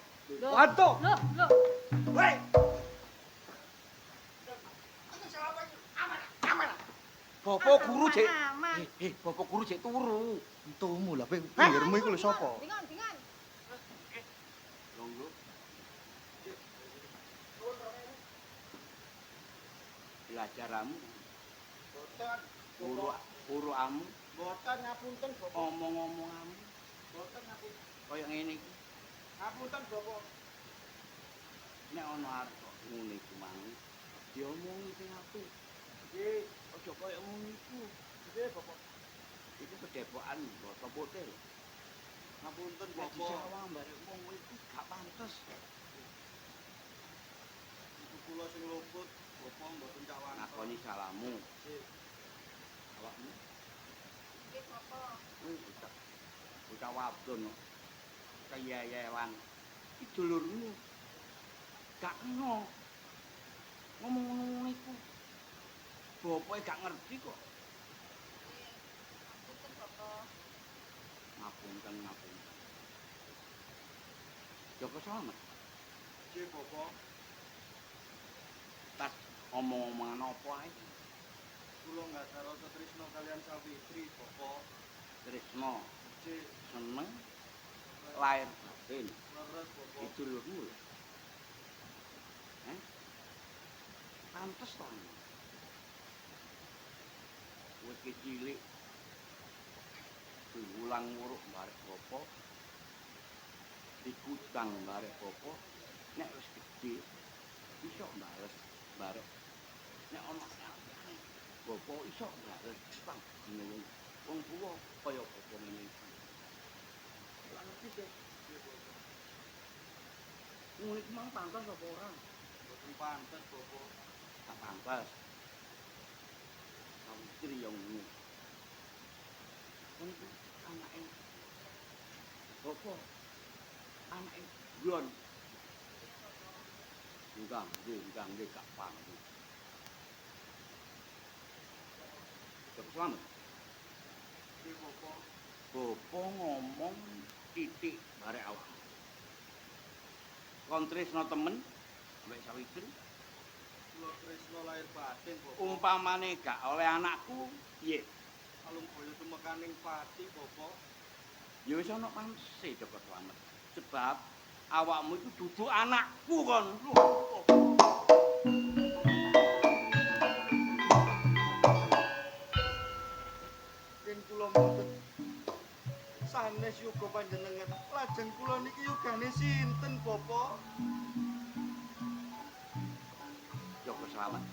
Loh. Wanto. Loh, loh. Weh. Bapak guru jek. Aman. Bapak guru jek turu. Entumu lah, pinggirmu iku lho sapa? Dingon, dingon. Longgo. Belajaramu, Boten. urukamu, Boten ngapunten, Bapak. omong-omongamu Boten ngapunten. kaya ngene iki. Ngapunten, Bapak. Nek ana arek kok ngene iku mang, diomongi sing apik. Nggih, Aja kaya ngono iku. nggih, Bapak. Iku pedepokan basa putih lho. Ngapunten, Nek Bapak. disawang barek wong iku gak pantes. Iku kula sing luput, Bapak mboten Cak Wanto. Ngakoni salahmu. Awakmu Nggih, Bapak. kuwi bocah wadon kok. Keyeyelan. Iki dulurmu. Gak kena. Ngomong ngono iku. Bapake gak ngerti kok. Nggih. Ngapunten, Bapak. Ngapunten, ngapunten. Joko Slamet, Nggih, Bapak. tas omong-omongan apa ae? Kula nggak ada rasa tresno kalian Sawitri, Bapak. Tresno Nggih, seneng lahir batin. leres, Bapak. Iki dulurmu lho. Eh? Pantes to. Kowe iki cilik diulang nguruk barek bapa. Dikutang barek bapa. Nek wis gedhe iso bales barek. Nek ana apane bapa iso bales utang wong wong tuwa kaya bapa ngene iki. Lah ngerti sih. Ngono iki mang pantes apa ora? Mboten pantes, Bapak. Gak pantes. Sawitri yang ngono. Wong iku anake bapa. Anake Gon. Enggak, nggih, gak pantes. Joko Slamet, Nggih, Bapak. bapa ngomong titik barek awak. Kon tresno temen ambek Sawitri, Kula tresno lahir batin, Bapak. umpamane gak oleh anakku, piye? Alung boyo tumekaning pati, Bapak. Ya wis ana pantese Joko Slamet. Sebab awakmu iku dudu anakku kon. Yen kula mboten sanes yoga panjenengan, lajeng kula niki yogane sinten, Bapak? Joko Slamet.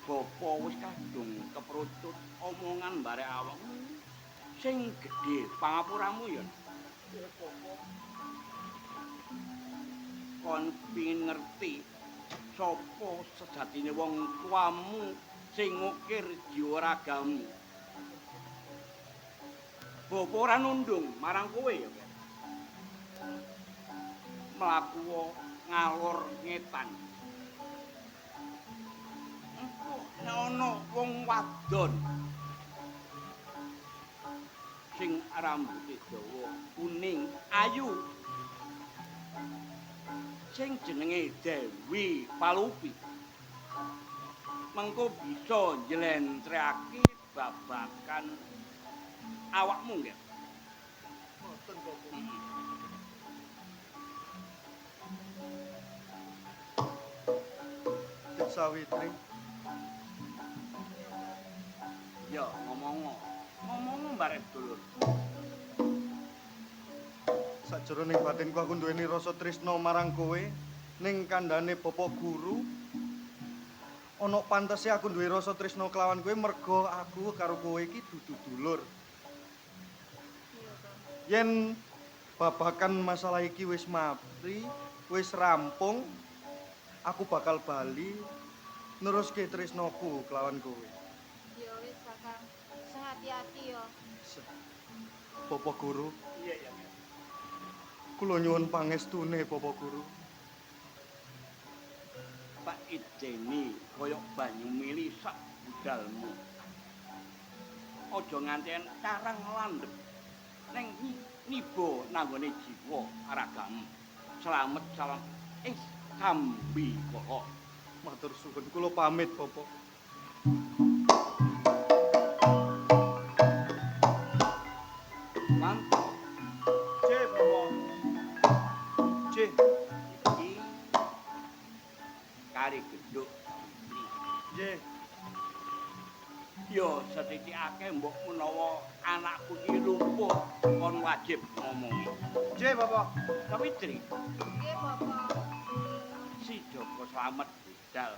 Bapa wis kadung keprutut omongan barek awakmu sing gedhe pangapuramu ya. Kon pingin ngerti sapa sejatine wong tuamu sing ngukir jiwa ragamu. Bapa ora nundung marang kowe ya, Kek. Mlaku ngalor ngetan. Engko nek ana wong wadon sing rambute dawa, kuning, ayu, sing jenenge Dewi Palupi. Mengko bisa njlentreake babagan awakmu nggih. Ngoten, Bapak. Dik Sawitri. Ya, ngomongo. Ngomongo bareng dulur. Sajroning batinku aku duweni rasa tresna marang kowe ning kandhane Bapak Guru. Ana pantese aku duwe rasa tresna kelawan kowe merga aku karo kowe iki dudu dulur. Yen babakan masalah iki wis mari, wis rampung, aku bakal bali neruske tresnaku kelawan kowe. Ya wis, Kakang. Sing hati-hati ya. Bapak Guru, Iya, iya. kula nyuwun pangestune Bapak Guru. Pak Ideni kaya banyu mili sak budalmu. Aja nganti karang landhep ning niba nanggone jiwa ragamu. Slamet salam ing sambi kala. Matur suwun, kula pamit Bapak. Wanto Nggih, Bapak. Nggih, iki kari genduk Fitri. nggih. Ya sethithikake mbok menawa anakku iki lumpuh kon wajib ngomongi. Nggih, Bapak. Sawitri, Nggih, Bapak. si Joko Slamet budal.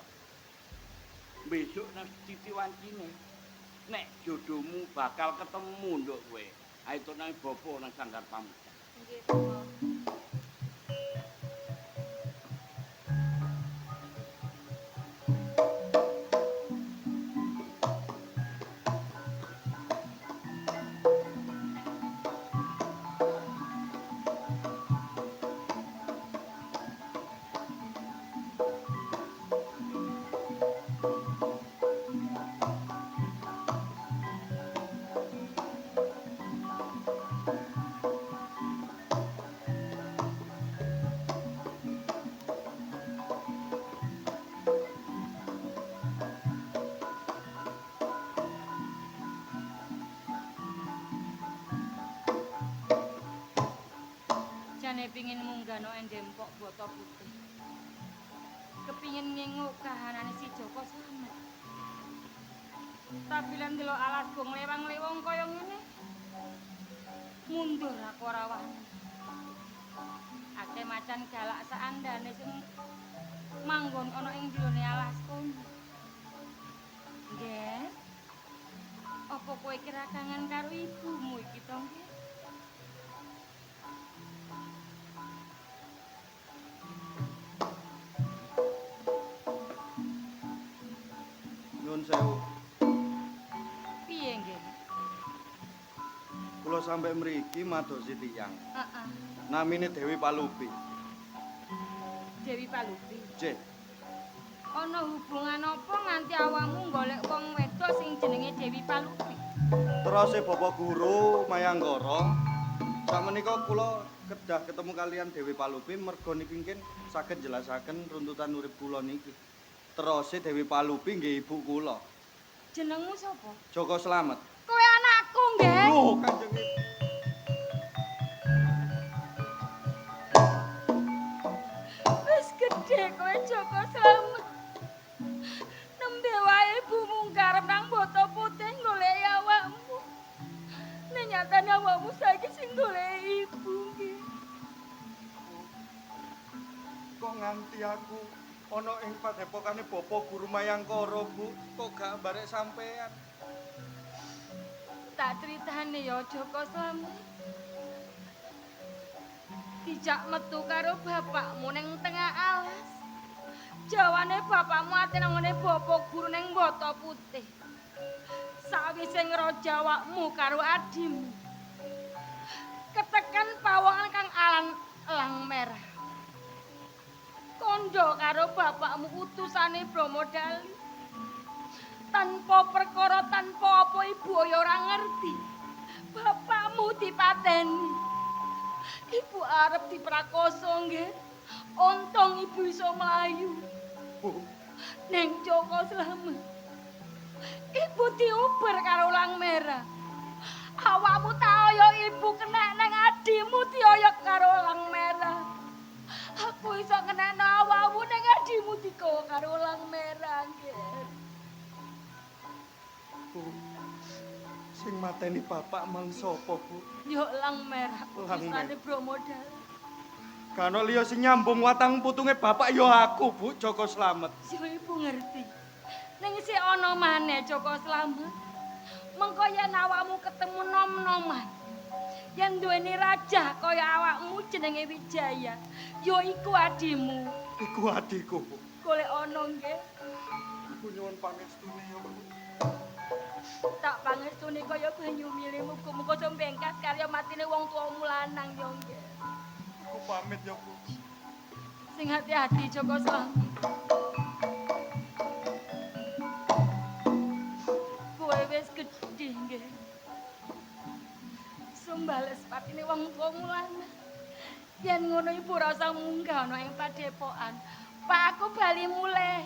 Besok nang titi wancine. Nek jodohmu bakal ketemu nduk kowe. Ayo nang bapa nang sanggar pamujan. Nggih, Bapak. Jane pingin munggah no endempok boto putih. Kepingin ngenguk kahanane si Joko Slamet. Tapi lan ndelok alas gong lewang-lewong kaya ngene. Mundur aku ora wani. Akeh macan galak saandane sing manggon ana ing jerone alas kono. Nggih. Apa kowe kira kangen karo ibumu iki to, nggih? Nyuwun sewu. Piye nggih? Kula sampe mriki madosi tiyang. Heeh. Namine Dewi Palupi. Dewi Palupi. Nggih. Ana hubungan apa nganti awakmu golek wong wedok sing jenenge Dewi Palupi? Terose Bapak Guru Mayangkara, sakmenika kula kedah ketemu kalian Dewi Palupi merga niki mungkin saged jelasaken runtutan urip kula niki. Terose Dewi Palupi nggih ibu kula. Jenengmu sapa? Joko Slamet. Kowe anakku nggih. Loh, Kanjeng Ibu. Wis gedhe kowe Joko Slamet. Nembe wae ibumu ngarep nang boto putih goleki awakmu. Nek nyatane awakmu saiki sing goleki ibu nggih. Kok nganti aku ana ing padhepokane Bapak Guru Mayangkara, Bu? Kok gak barek sampean? Tak critane ya Joko Slamet. Dijak metu karo bapakmu ning tengah alas. Jawane bapakmu ate nang ngene bapak guru ning Boto Putih. Sawise ngroja awakmu karo adimu. Ketekan pawongan kang alan elang merah. Kondo karo bapakmu utusane Bromodali. Tanpa perkara tanpa apa ibu ya ora ngerti. Bapakmu dipateni. Ibu arep diprakoso nggih. Untung ibu iso mlayu. Bu, Neng Joko Slamet. Ibu diuber karo Lang Merah. Awakmu tak oyok ibu kena nang adimu dioyok karo Lang Merah. Aku iso kenekno awakmu nang adimu digawa karo Lang Merah, nggih. Bu, sing mateni bapak mang sapa, Bu? Yo Lang Merah, Lang utusane Bromodal. Gak ono liya sing nyambung watang putunge bapak ya aku, Bu, Joko Slamet. Yo ibu ngerti. Ning sik ana maneh Joko Slamet. Mengko yen awakmu ketemu nom-noman yen duweni rajah kaya awakmu jenenge Wijaya, ya iku adimu. Iku adiku, Bu. Golek ana nggih. Aku nyuwun pangestune ya, Bu. Tak pangestune kaya banyu mili, muga-muga aja mbengkas karya matine wong tuamu lanang ya nggih. Aku pamit ya, Bu. Sing hati-hati Joko Slamet. Kowe wis gedhe nggih. Sumbales patine wong tuamu lanang. Yen ngono ibu ora usah munggah ana ing padepokan. Pak aku bali mulih.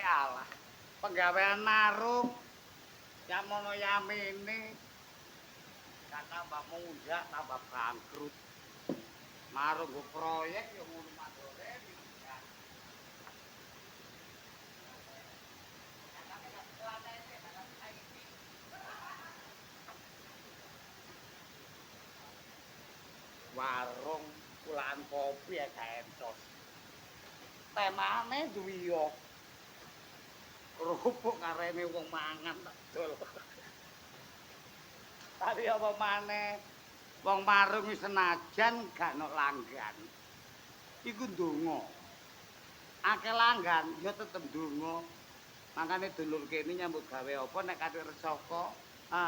Alah, penggawean marung yamono yamene gak tambah mundak tambah bangkrut. Marung nggo proyek ya ngono mandore. Warung kulaan kopi ya gak entos. Temane duwiyo. Kerupuk karene wong mangan tak dol. Tapi apa maneh wong marung wis senajan gak ono langgan. Iku ndonga. Akeh langgan ya tetep ndonga. Mangkane dulur kene nyambut gawe apa nek kate resaka,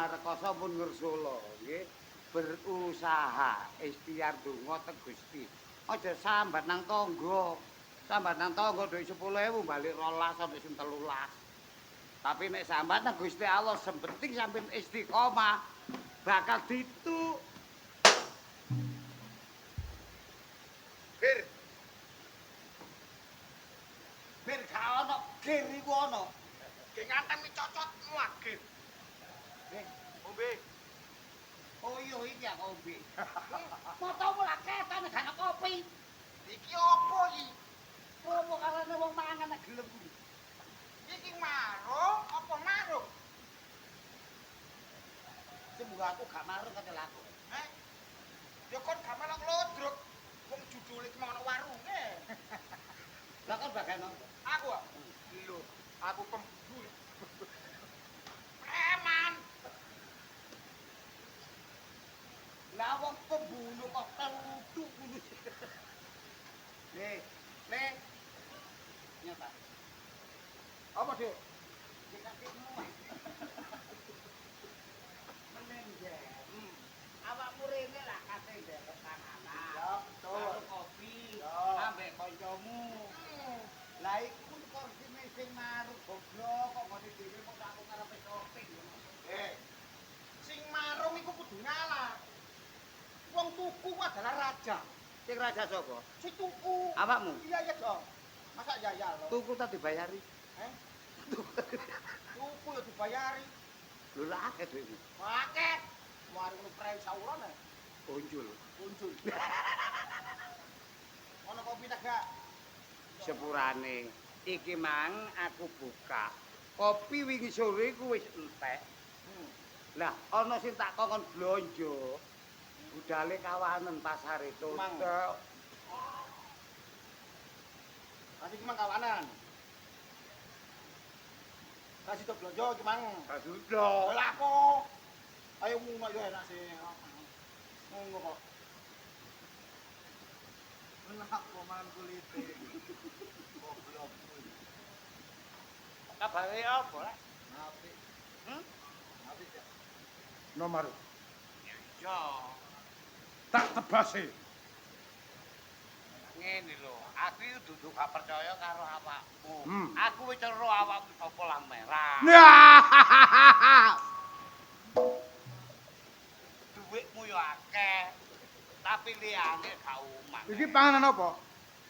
rekoso pun ngersula nggih. Berusaha ikhtiar donga teng Gusti. Aja sambat nang tangga. Sambat nang tangga dhuwit 10.000 balik 12 sampe sing 13. Tapi nek sambat nang Gusti Allah sempenting sampeyan istiqomah bakal ditu. Bir. Bir gak ono, gir iku ono. Ge ngantem cocot muagir. Ombe. Oh iya iki aku ombe. Motomu lak ketan gak ono kopi. Iki opo iki? Opo karene wong mangan nek gelem kuwi. Iki marung apa marung? Semoga aku gak marung kate laku. Heh. Ya kon gak melok lodruk. Wong judule iki mau ono warunge. Lah kon bagian apa? Aku ah. Lho, aku pembunuh. Preman. Lah wong pembunuh kok telutuk ngono. Le, le. Nyata. Apa, Dik? Dikasihmu. Meneng, awakmu rene lah kate ndek panganan. Ya, betul. Karo kopi, ambek kancamu. Lah iku korsine sing marung goblok kok ngene dhewe kok aku ngarepe shopping ngono. Sing marung iku kudu ngalah. Wong tuku ku adalah raja. Sing raja sapa? Sing tuku. Awakmu? Iya iya dong. Masa ya ya lho. Tuku ta dibayari? Eh? Tuku ya dibayari. Lho lah akeh dhuwitmu. Akeh. Warung prei sawulan ae. Punjul. Punjul. Ono kopi ta gak? Sepurane iki mang aku buka. Kopi wingi sore iku wis entek. Lah, ana sing tak kongkon blonjo. Budale kawanen pasare tutup. Kasih ki mang kawanan. Kasih to blonjo ki mang. Sudah. Lah kok. Ayo ngono ya enak sih. Ngono kok. Enak kok mangan kulite. Goblok kuwi. Kabare apa, Lek? Apik. Apik ya. Nomor Ya, tak tebase. Ngene lho, aku iki dudu gak percaya karo awakmu. Aku wis cero awakmu sapa Lang Merah. Duitmu yo akeh. Tapi liyane gak uman. Iki panganan apa?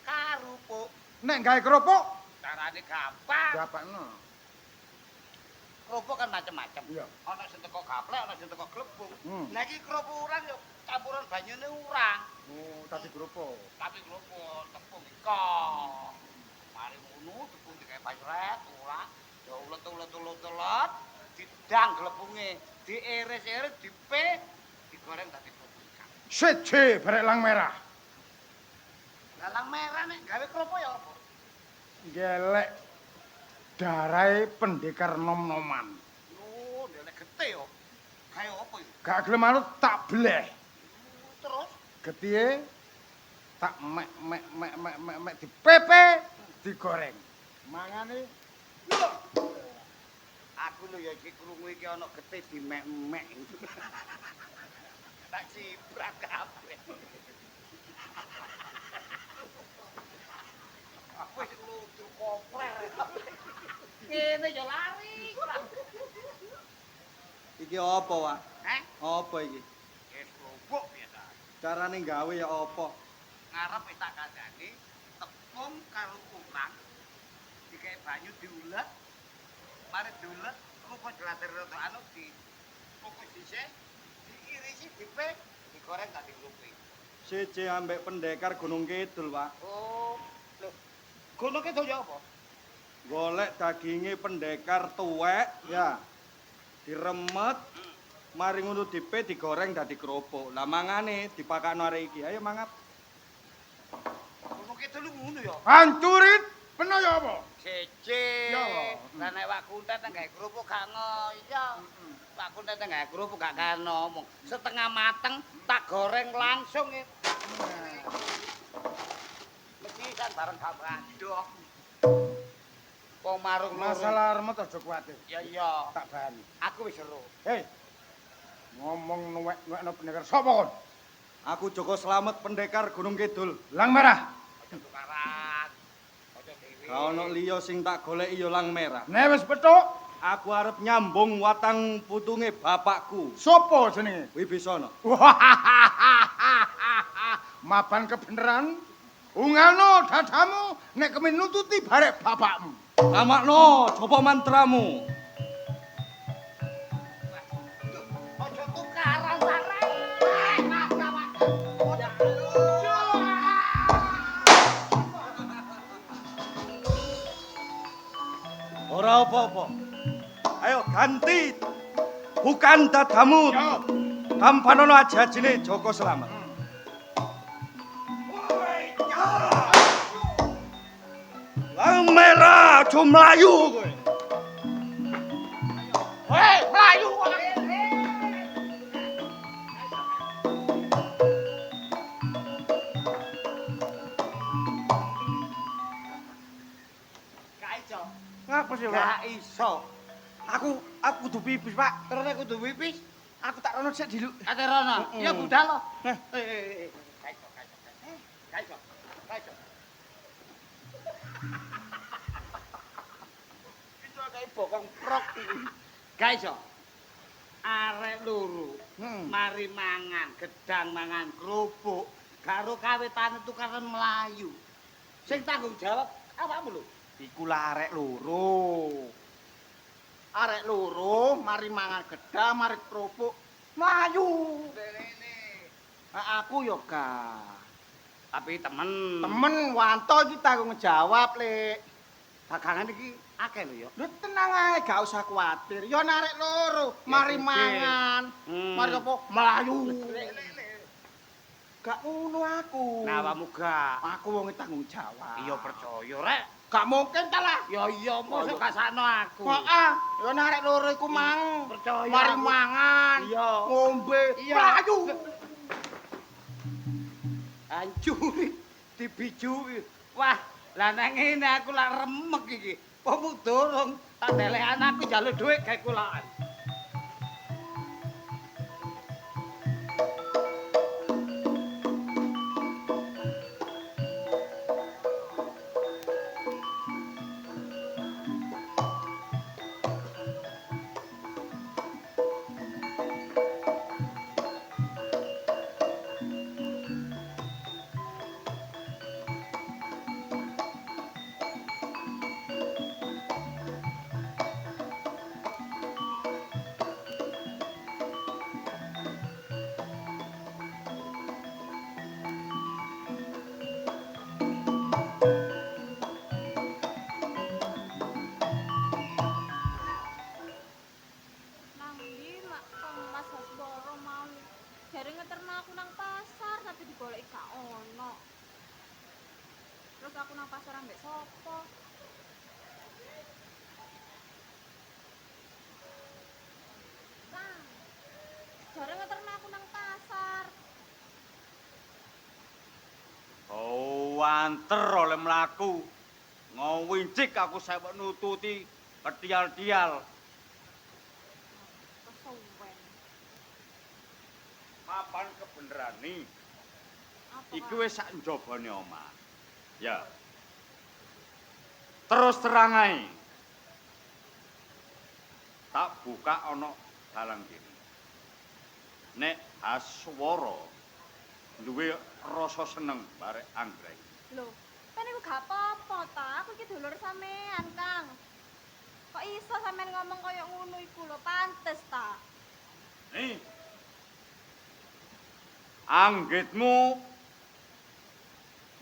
Karupuk. Nek gawe kerupuk carane gampang. Gapakno. Kerupuk kan macem-macem. Iya. Ana sing teko gaplek, ana sing teko glebung. Lah iki kerupuk urang yo campuran banyune urang. Oh, tadi kerupuk. Tapi kerupuk tepung iko. Mari ngono tepung digawe banyu urang, yo ulet-ulet-ulet-ulet, didang glepunge, diiris-iris, dipe, digoreng dadi kerupuk ikan. Siji barek Lang Merah. Lah Lang Merah nek gawe kerupuk ya apa? Gelek darahe pendekar nom-noman. Lho, ndelek getih yo. Gawe apa iki? Gak gelem manut tak bleh. Terus Getihe tak mek mek mek mek mek mek dipepe digoreng. Mangane aku lho ya iki krungu iki ana getih dimek-mek. Tak ciprat kabeh. Wis lucu kopler. Ngene ya lari. Iki apa, Wak? Heh? Apa iki? Wis kerupuk biasa. Carane gawe ya apa? Ngarep wis tak kandhani tepung karo urang dikek banyu diulet. Mari diulet, kerupuk jelater rada anu di kukus dhisik, diirisi dipe, digoreng dadi kerupuk. Siji ambek pendekar Gunung Kidul, Pak. Oh, lho. Gunung Kidul ya apa? Golek daginge pendekar tuwek, ya. Diremet, mari ngono dipe digoreng dadi kerupuk. Lah mangane dipakakno arek iki. Ayo mangap. Gunung Kidul ngono ya. Hancurit peno ya apa? Siji. Ya apa? Lah nek Wak Kuntet nang gawe kerupuk gak ngoyo. Wak Kuntet nang gawe kerupuk gak kan ngomong. Setengah mateng tak goreng langsung. Mesti kan bareng gak brandok. Wong marung masalah remet aja kuwatir. Ya iya. Tak bahani. Aku wis seru. Hei. Ngomong nuwek-nuwekno pendekar sapa kon? Aku Joko Slamet pendekar Gunung Kidul. Lang Merah. Aja tukaran. Aja dhewe. Gak ono liya sing tak goleki ya Lang Merah. Nek wis petuk, aku arep nyambung watang putunge bapakku. Sopo jenenge? Wibisana. Mapan kebenaran. Ungano dadamu nek kemin nututi barek bapakmu. Tamakno, coba mantramu. Aja tukaran sareng. Ora apa-apa. Ayo ganti. Bukan dadamu. Tampanono aji-ajine Joko Slamet. Lang Merah, aja mlayu kowe. Hei, mlayu kok. Gak iso. Ngapa sih, Pak? Gak iso. Aku kudu pipis, Pak. Terus aku kudu pipis? Aku tak rono sik diluk. Ate rono. Ya budal lo. Eh. Gak iso, gak iso. Gak iso. Gak iso. Iso kae bokong prok iki. Gak iso. Arek loro mari mangan gedang mangan kerupuk karo kawetane tukaran mlayu. Sing tanggung jawab awakmu lho. Iku lah arek loro. Arek loro mari mangan gedang, mari kerupuk, mlayu. Rene. Aku yo gak. Tapi temen. Temen wanto iki tanggung jawab, Lek. Dagangan iki Akeh lho ya. Lho tenang ae, gak usah kuwatir. Ya narik loro, mari mangan. Mari apa? Melayu. Gak ngono aku. Nah, awakmu gak. Aku wong tanggung jawab. Iya percaya rek. Gak mungkin ta lah. Ya iya, mosok gak sakno aku. Heeh, ya narik loro iku mang. Percaya. Mari mangan. Iya. Ngombe. Iya. Melayu. Hancur dibijuki. Wah, lah nang ngene aku lak remek iki. Pomo durung tak delek anakku njaluk dhuwit gawe kulaan. Nang ndi mak Kang Mas Hasboro mau jare ngeterno aku nang pasar tapi digoleki gak ono. Terus aku nang pasar ambek sapa? Kang, jare ngeterno aku nang pasar. Oh, wanter oleh mlaku. Ngowincik aku sewek nututi ketial-tial. Kesuwen. Papan kebenerane Apa? iki Kang? wis sak njabane omah. Ya. Terus terang ae. Tak buka ana dalang kene. Nek Haswara duwe rasa seneng barek Anggrek. Lho, kan iku gak apa-apa ta. Aku iki dulur sampean, Kang. Kok iso sampean ngomong koyo ngono iku lho, pantes ta? Nih. Anggitmu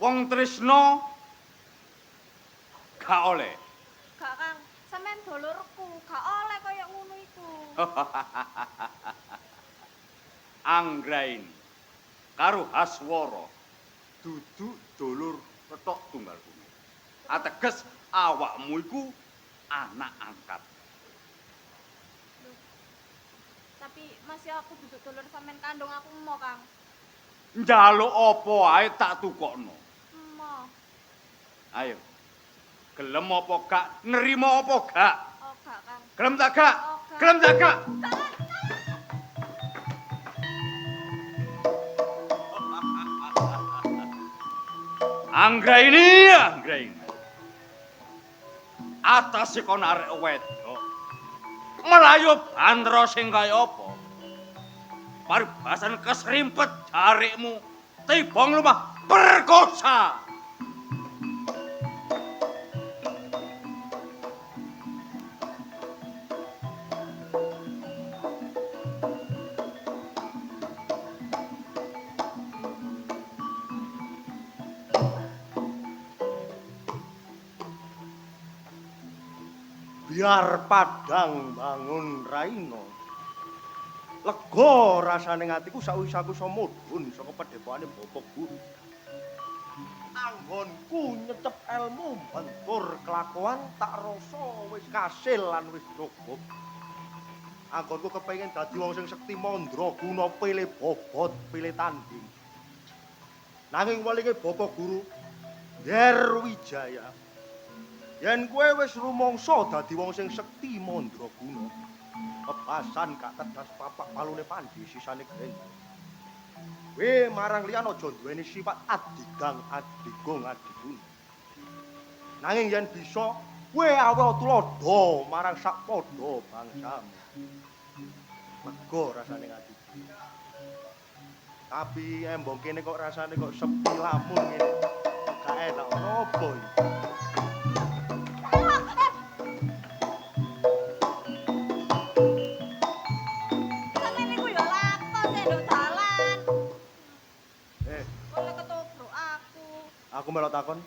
wong tresna gak oleh. Gak, Kang. Sampean dulurku, gak oleh koyo ngono iku. Anggraini karo Haswara dudu dulur ketok tunggal bumi. Ateges awakmu iku anak angkat. Lho. Tapi masih aku duduk dulur sampean kandung aku emo, Kang. Njaluk apa ae tak tukokno. Emo. Ayo. Gelem apa gak? Nerima apa gak? Oh, gak, Kang. Gelem tak gak? Oh, gak. Gelem tak gak? Gak, Kang. Anggraini, Anggraini. Atase kon arek wedok. Melayu bandra sing kaya apa? Paribasan kesrimpet jarikmu, tiba nglumah perkosa. Biar padang bangun raino. Lega rasane atiku sakwise aku iso mudhun saka padhepokane Bapak Guru. Anggonku nyecep elmu bentur kelakuan tak rasa wis kasil lan wis cukup. Anggonku kepengin dadi wong sing sekti mandraguna pilih bobot, pilih tanding. Nanging welinge Bapak Guru Yer Wijaya, yen kowe wis rumangsa dadi wong sing sekti mandraguna, bebasan gak tedas papak palune pandhi sisane greng. Kowe marang liyan aja duweni sifat adigang adigung adiguna. Nanging yen bisa, kowe awe tuladha marang sak padha bangsamu. Lega rasane ati. Tapi embong kene kok rasane kok sepi lamun ngene. Gak enak ono apa iki? Sampeyan niku ya lapo sih nduk dalan. Eh, Oleh ketobruk aku. aku melok takon.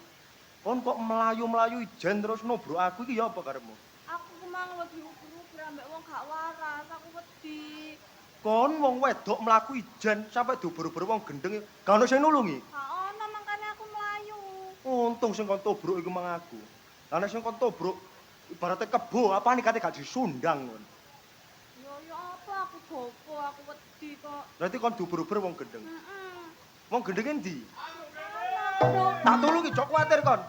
Kon Kon kok mlayu-mlayu ijen terus nobrok aku iki ya apa karepmu? Aku ku mang lho diuber-uber ambek wong gak waras, aku wedi. Kon wong wedok mlaku ijen sampe diuber-uber wong gendeng gak ono sing nulungi. Gak ono mangkane aku mlayu. Untung sing kon tobruk iku mang aku. Lah nek sing kon tobruk ibarate kebo apane kate gak disundang kon. Yo yo apa aku gopo, aku wedi kok. Berarti kon diuber-uber wong gendeng. Heeh. Wong gendeng endi? Tak tulungi, jok kuwatir kon.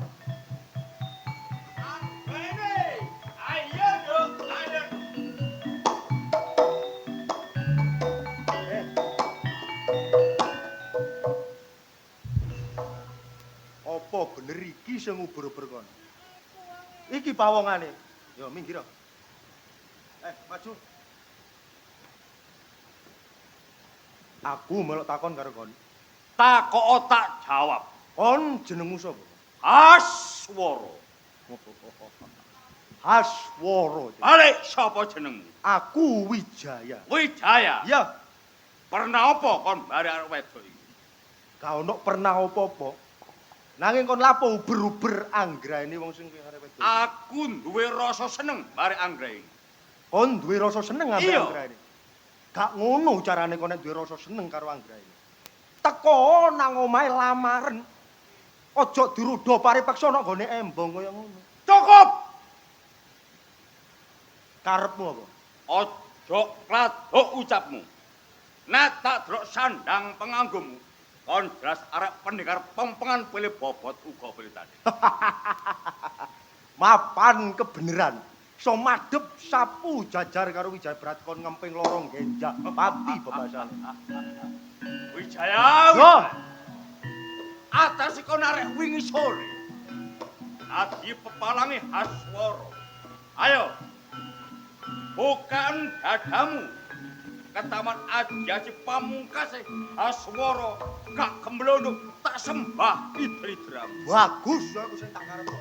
Ayo, Duk, ayo. Apa bener iki sing nguber-uber kon? Iki pawongane. Yo minggir. Maju. Aku melok takon karo kon. Takok tak jawab. Kon jenengmu sapa? Haswara. Haswara. Balik sapa jenengmu? Aku Wijaya. Wijaya. Ya. Pernah apa kon bare arek wedok iki? Gak ono pernah apa-apa. Nanging kon lapo uber-uber anggraene wong sing arek wedok. Aku duwe rasa seneng bare anggraene. Kon duwe rasa seneng ambek anggraene. Gak ngono carane kon nek duwe rasa seneng karo anggraene. Teko nang omahe lamaren. Ojo dirudo paripeksa nang gone embong kaya ngono. Cukup. Karepmu apa? Ojo kladuk ucapmu. Nek tak delok sandang penganggomu, kon jelas arek pendekar pempengan pilih bobot uga pilih tadi. Mapan kebeneran. So madhep sapu jajar karo Wijaya Berat kon ngemping lorong genjak pati bebasane. Wijaya. Yo. Atas kon arek wingi sore. Adi pepalange Haswara. Ayo. Bukaan dadamu. Ketaman aji pamungkase Haswara gak gemblondok tak sembah idra-idramu. Bagus aku sing tak karepno.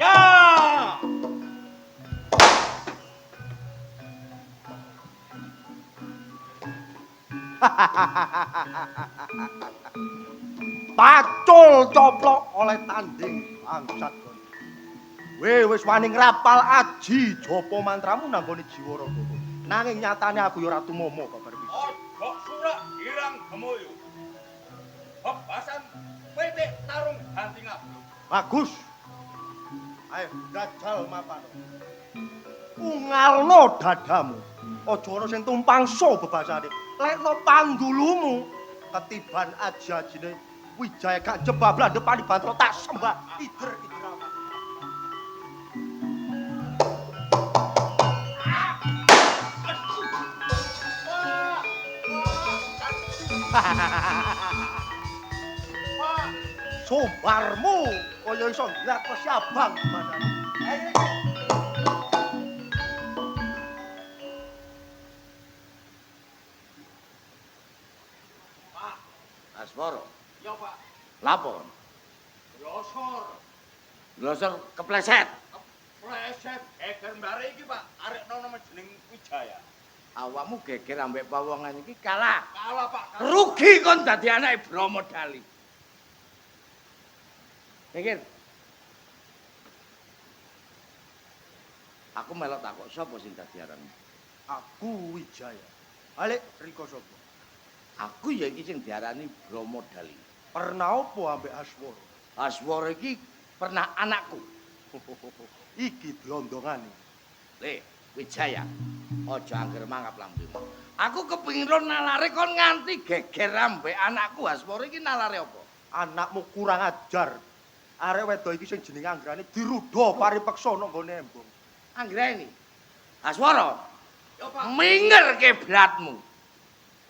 Ya! Pacul coplok oleh tanding bangsat kon. We wis wani ngrapal aji japa mantramu nang gone jiwa ragaku. Nanging nyatane aku ya ora tumomo babar wis. Ojo surak girang gemoyo. Bebasan pitik tarung ganti ngabluk. Bagus. Ayo jajal mapano. Ungalno dadamu. Aja ana sing tumpang so bebasane. Lekno pandulumu ketiban aji-ajine Wijaya gak jebablah depan dibantro tak sembah ider-ider. Sombarmu kaya iso nglak wesi abang badane. Ayo iki. Pak Aswara. Ya, Pak. Lapo? Glosor. Glosor kepleset. Kepleset geger mbare iki, Pak. Arek nono jeneng Wijaya. Awakmu geger ambek pawongan iki kalah. Kalah, Pak. Kalah. Rugi kon dadi anake Bromo Dali. Mikir. Aku melok takok sapa sing dadi aranmu? Aku Wijaya. Balik riko sapa? Aku ya iki sing diarani Bromo Dali. Pernah opo ambek Aswara? Aswara iki pernah anakku. Iki dlondongane. Le, Wijaya, aja angger mangap lambemu. Aku kepengin ro nalare kon nganti geger ambek anakku Aswara iki nalare apa? Anakmu kurang ajar. Arek wedok iki sing jenenge Anggrani diruda paripeksa nang nggone embong. Anggrani. Aswara. Ya, Pak. Minger kiblatmu.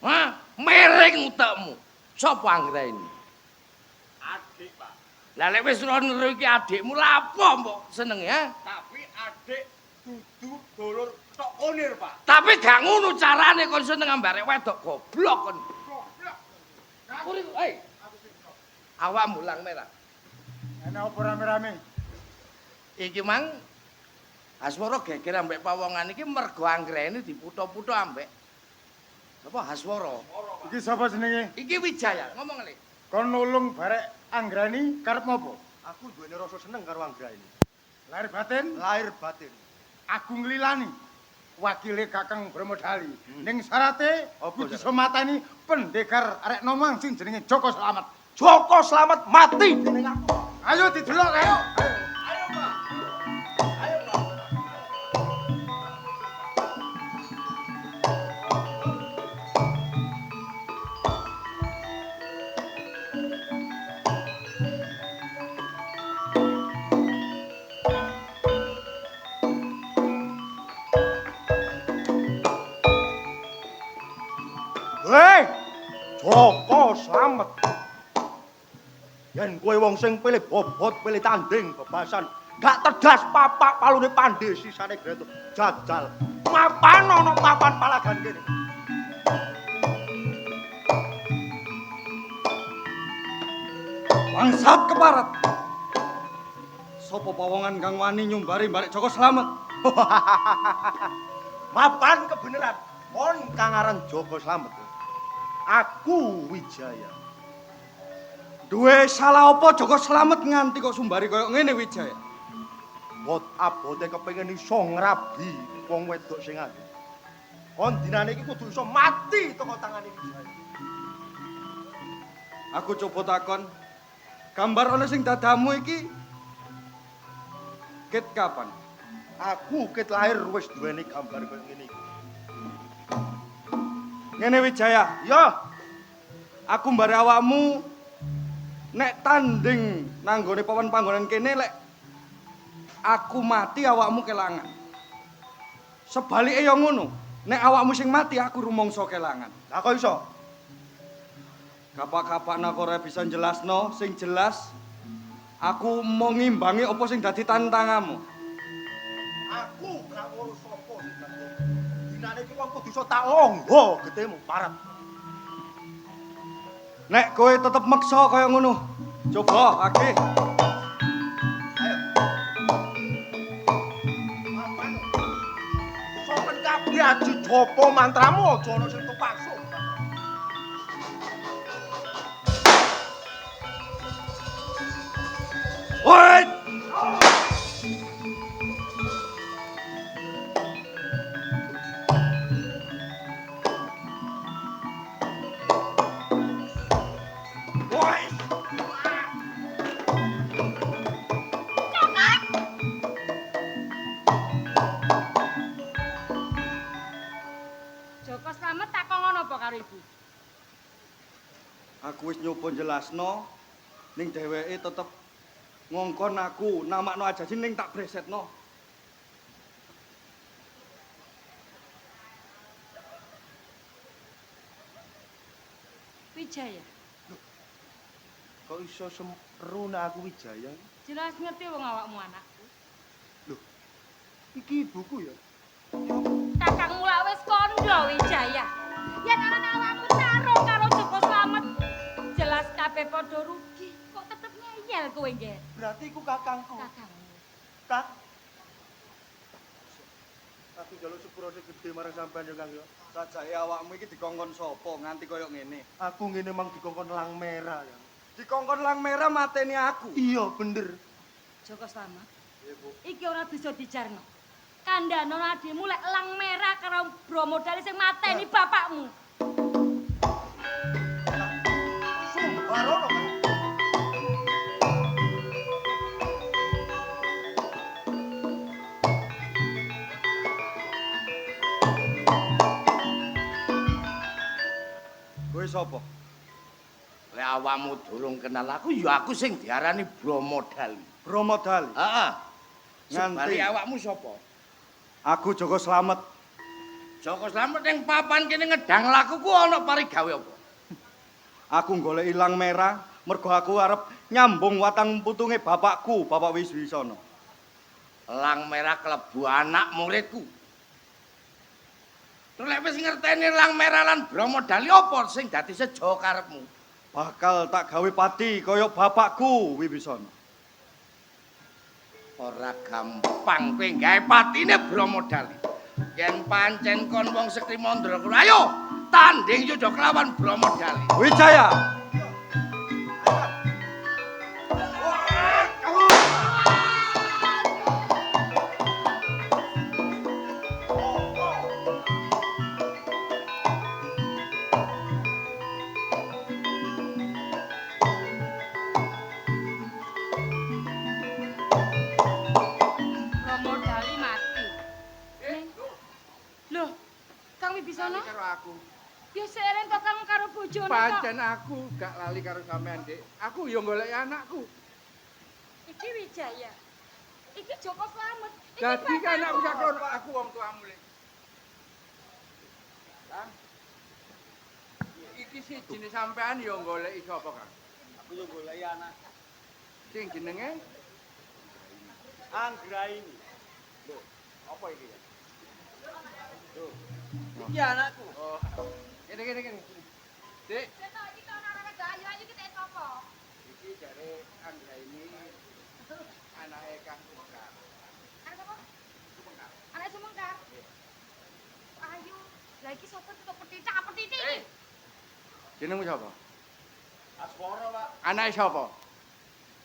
Hah? Miring utekmu. Sopo Anggrani? Adik, Pak. Lah lek wis ro neru iki adikmu lapo mbok seneng ya? Tapi adik dudu dulur tok konir, Pak. Tapi gak ngono carane kon seneng ambek arek wedok goblok kon. Goblok. Kuri, hei. Awakmu lang merah. Ana apa rame-rame? Iki mang Aswara geger ambek pawongan iki mergo Anggreni diputha-putha ambek Sapa Haswara? Iki sapa jenenge? Iki Wijaya, ngomong le. Kon nulung barek Anggrani karep ngopo? Aku duweni rasa seneng karo Anggraini. Lahir batin? Lahir batin. Aku nglilani wakile Kakang Bromodali. Ning syarate kudu iso mateni pendekar arek nomang sing jenenge Joko Slamet. Joko Slamet mati dening aku. Ayo didelok ayo. Ayo, Pak. Ayo, Pak. Hei, Joko Slamet. Yen kowe wong sing pilih bobot, pilih tanding bebasan, gak tedas papak palune pandhe sisane greto jajal. Mapan ana papan palagan kene. Bangsat keparat. Sopo pawongan kang wani nyumbari barek Joko Slamet? Mapan kebenaran kon kang aran Joko Slamet. Aku Wijaya. Duwe salah apa Joko Slamet nganti kok sumbari koyo ngene Wijaya? Bot abote kepengin iso ngrabi wong wedok sing ayu. Kon dinane iki kudu iso mati teko tangane Wijaya. Aku coba takon, gambar ana sing dadamu iki ket kapan? Aku ket lahir wis duweni gambar koyo ngene iki. Ngene Wijaya, Ya, aku mbare awakmu nek tanding nanggone papan panggonan kene lek aku mati awakmu kelangan. Sebalike ya ngono, nek awakmu sing mati aku rumangsa kelangan. Lah kok iso? Kapak-kapak aku ora bisa jelasno, sing jelas aku mau ngimbangi apa sing dadi tantanganmu. Aku gak ngurus sapa sing dadi. Dinane iki wong kudu iso tak longgo getihmu parat. Nek kowe tetep meksa kaya ngono, coba akeh. Ayo. Mapan. Sopen kabeh aji japa mantramu aja ana sing kepaksa. Woi! Joko Slamet takon ngono apa karo ibu? Aku wis nyoba jelasno ning dheweke tetep ngongkon aku namakno ajaji ning tak bresetno. Wijaya, Kok iso seru nek aku Wijaya? jelas ngerti wong awakmu anakku. Iki ibuku ya. Kakangmu lak wis kandha Wijaya. Yen ana awakmu tarung karo Joko Slamet, jelas kabeh padha rugi. Kok tetep ngeyel kowe nggih? Berarti iku kakangku. Kakangmu. Kak. Aku njaluk sepuro sing gedhe marang sampean ya Kang ya. Sajake awakmu iki dikongkon sapa nganti koyo ngene? Aku ngene mang dikongkon lang merah ya. Dikongkon lang merah mateni aku. Iya bener. Joko Slamet, Iya, Bu. iki ora bisa dijarno. Kandhane adhimu lek lang merah karo Bromodali sing mateni bapakmu. Sumbarono Kang. Kowe sapa? Lek awakmu durung kenal aku, ya aku sing diarani Bromodali. Bromodali. Heeh. Nganti Sebali awakmu sapa? Aku Joko Slamet. Joko Slamet ning papan kene ngedang lakuku ana parigawe apa? Aku golek ilang merah mergo aku arep nyambung watang putunge bapakku, Bapak Wiswisana. Lang merah klebu anak muridku. Terus lek wis ngerteni lang merah lan Bromodali apa sing dadi sejo karepmu? Bakal tak gawe pati kaya bapakku Wibisana. Ora gampang kowe gawe patine Bromodali. Yen pancen kon wong sekti mandraguna, ayo Tanding yuda kelawan Brahmadali. Wijaya. Brahmadali mati. Loh, Kang Wibisana? Karo aku. Ya seeleng kok Kang karo bojone kok. Pancen aku gak lali karo sampean, Dik. Aku ya goleki anakku. Iki Wijaya. Iki Joko Slamet. Iki Dadi kan bapakmu. anakku sakrono aku wong tuamu, Lek. Kang. Iki sijine sampean ya goleki sapa, Kang? Aku yo goleki anak Sing jenenge Anggraini. Lho, apa iki ya? Lho. Iki anakku. Oh. Kene kene kene. Dik, Setok iki kok ana arek ayu-ayu ki tek sapa? iki jare Anggraini anake Kang Sumengkar. Anak sapa? Sumengkar. Anak Sumengkar. Ayu. Lah iki sapa iki kok petithak petithik iki? Jenengmu sapa? Aswara, Pak. Anake sapa?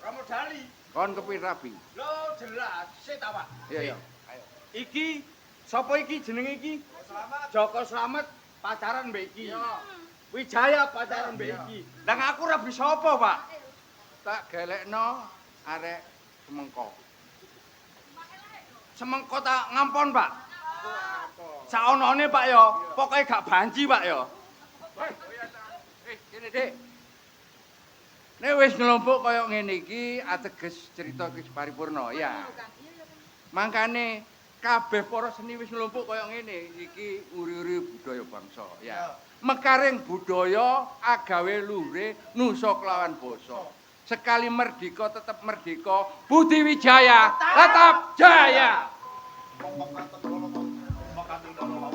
Ramodali. Kon kepin rabi. Lho, jelas sik ta, Pak. Iya, iya. Ayo. Iki sapa iki jenenge iki? Joko Slamet pacaran mbek iki. Wijaya pacaran mbek iki. Lah aku rabi sapa, Pak? Tak gelekno arek Semengko. Semengko tak ngampon, Pak. Saonone, Pak ya. Pokoke gak banci, Pak ya. Eh, kene, Dik. Nek wis nglompok kaya ngene iki ateges cerita iki paripurna, ya. Mangkane kabeh para seni wis nglumpuk kaya ngene iki uri-uri budaya bangsa, ya. Mekaring budaya agawe luhure nusa kelawan basa. Sekali merdeka tetep merdeka, Budi Wijaya tetap jaya. Mongko katon kala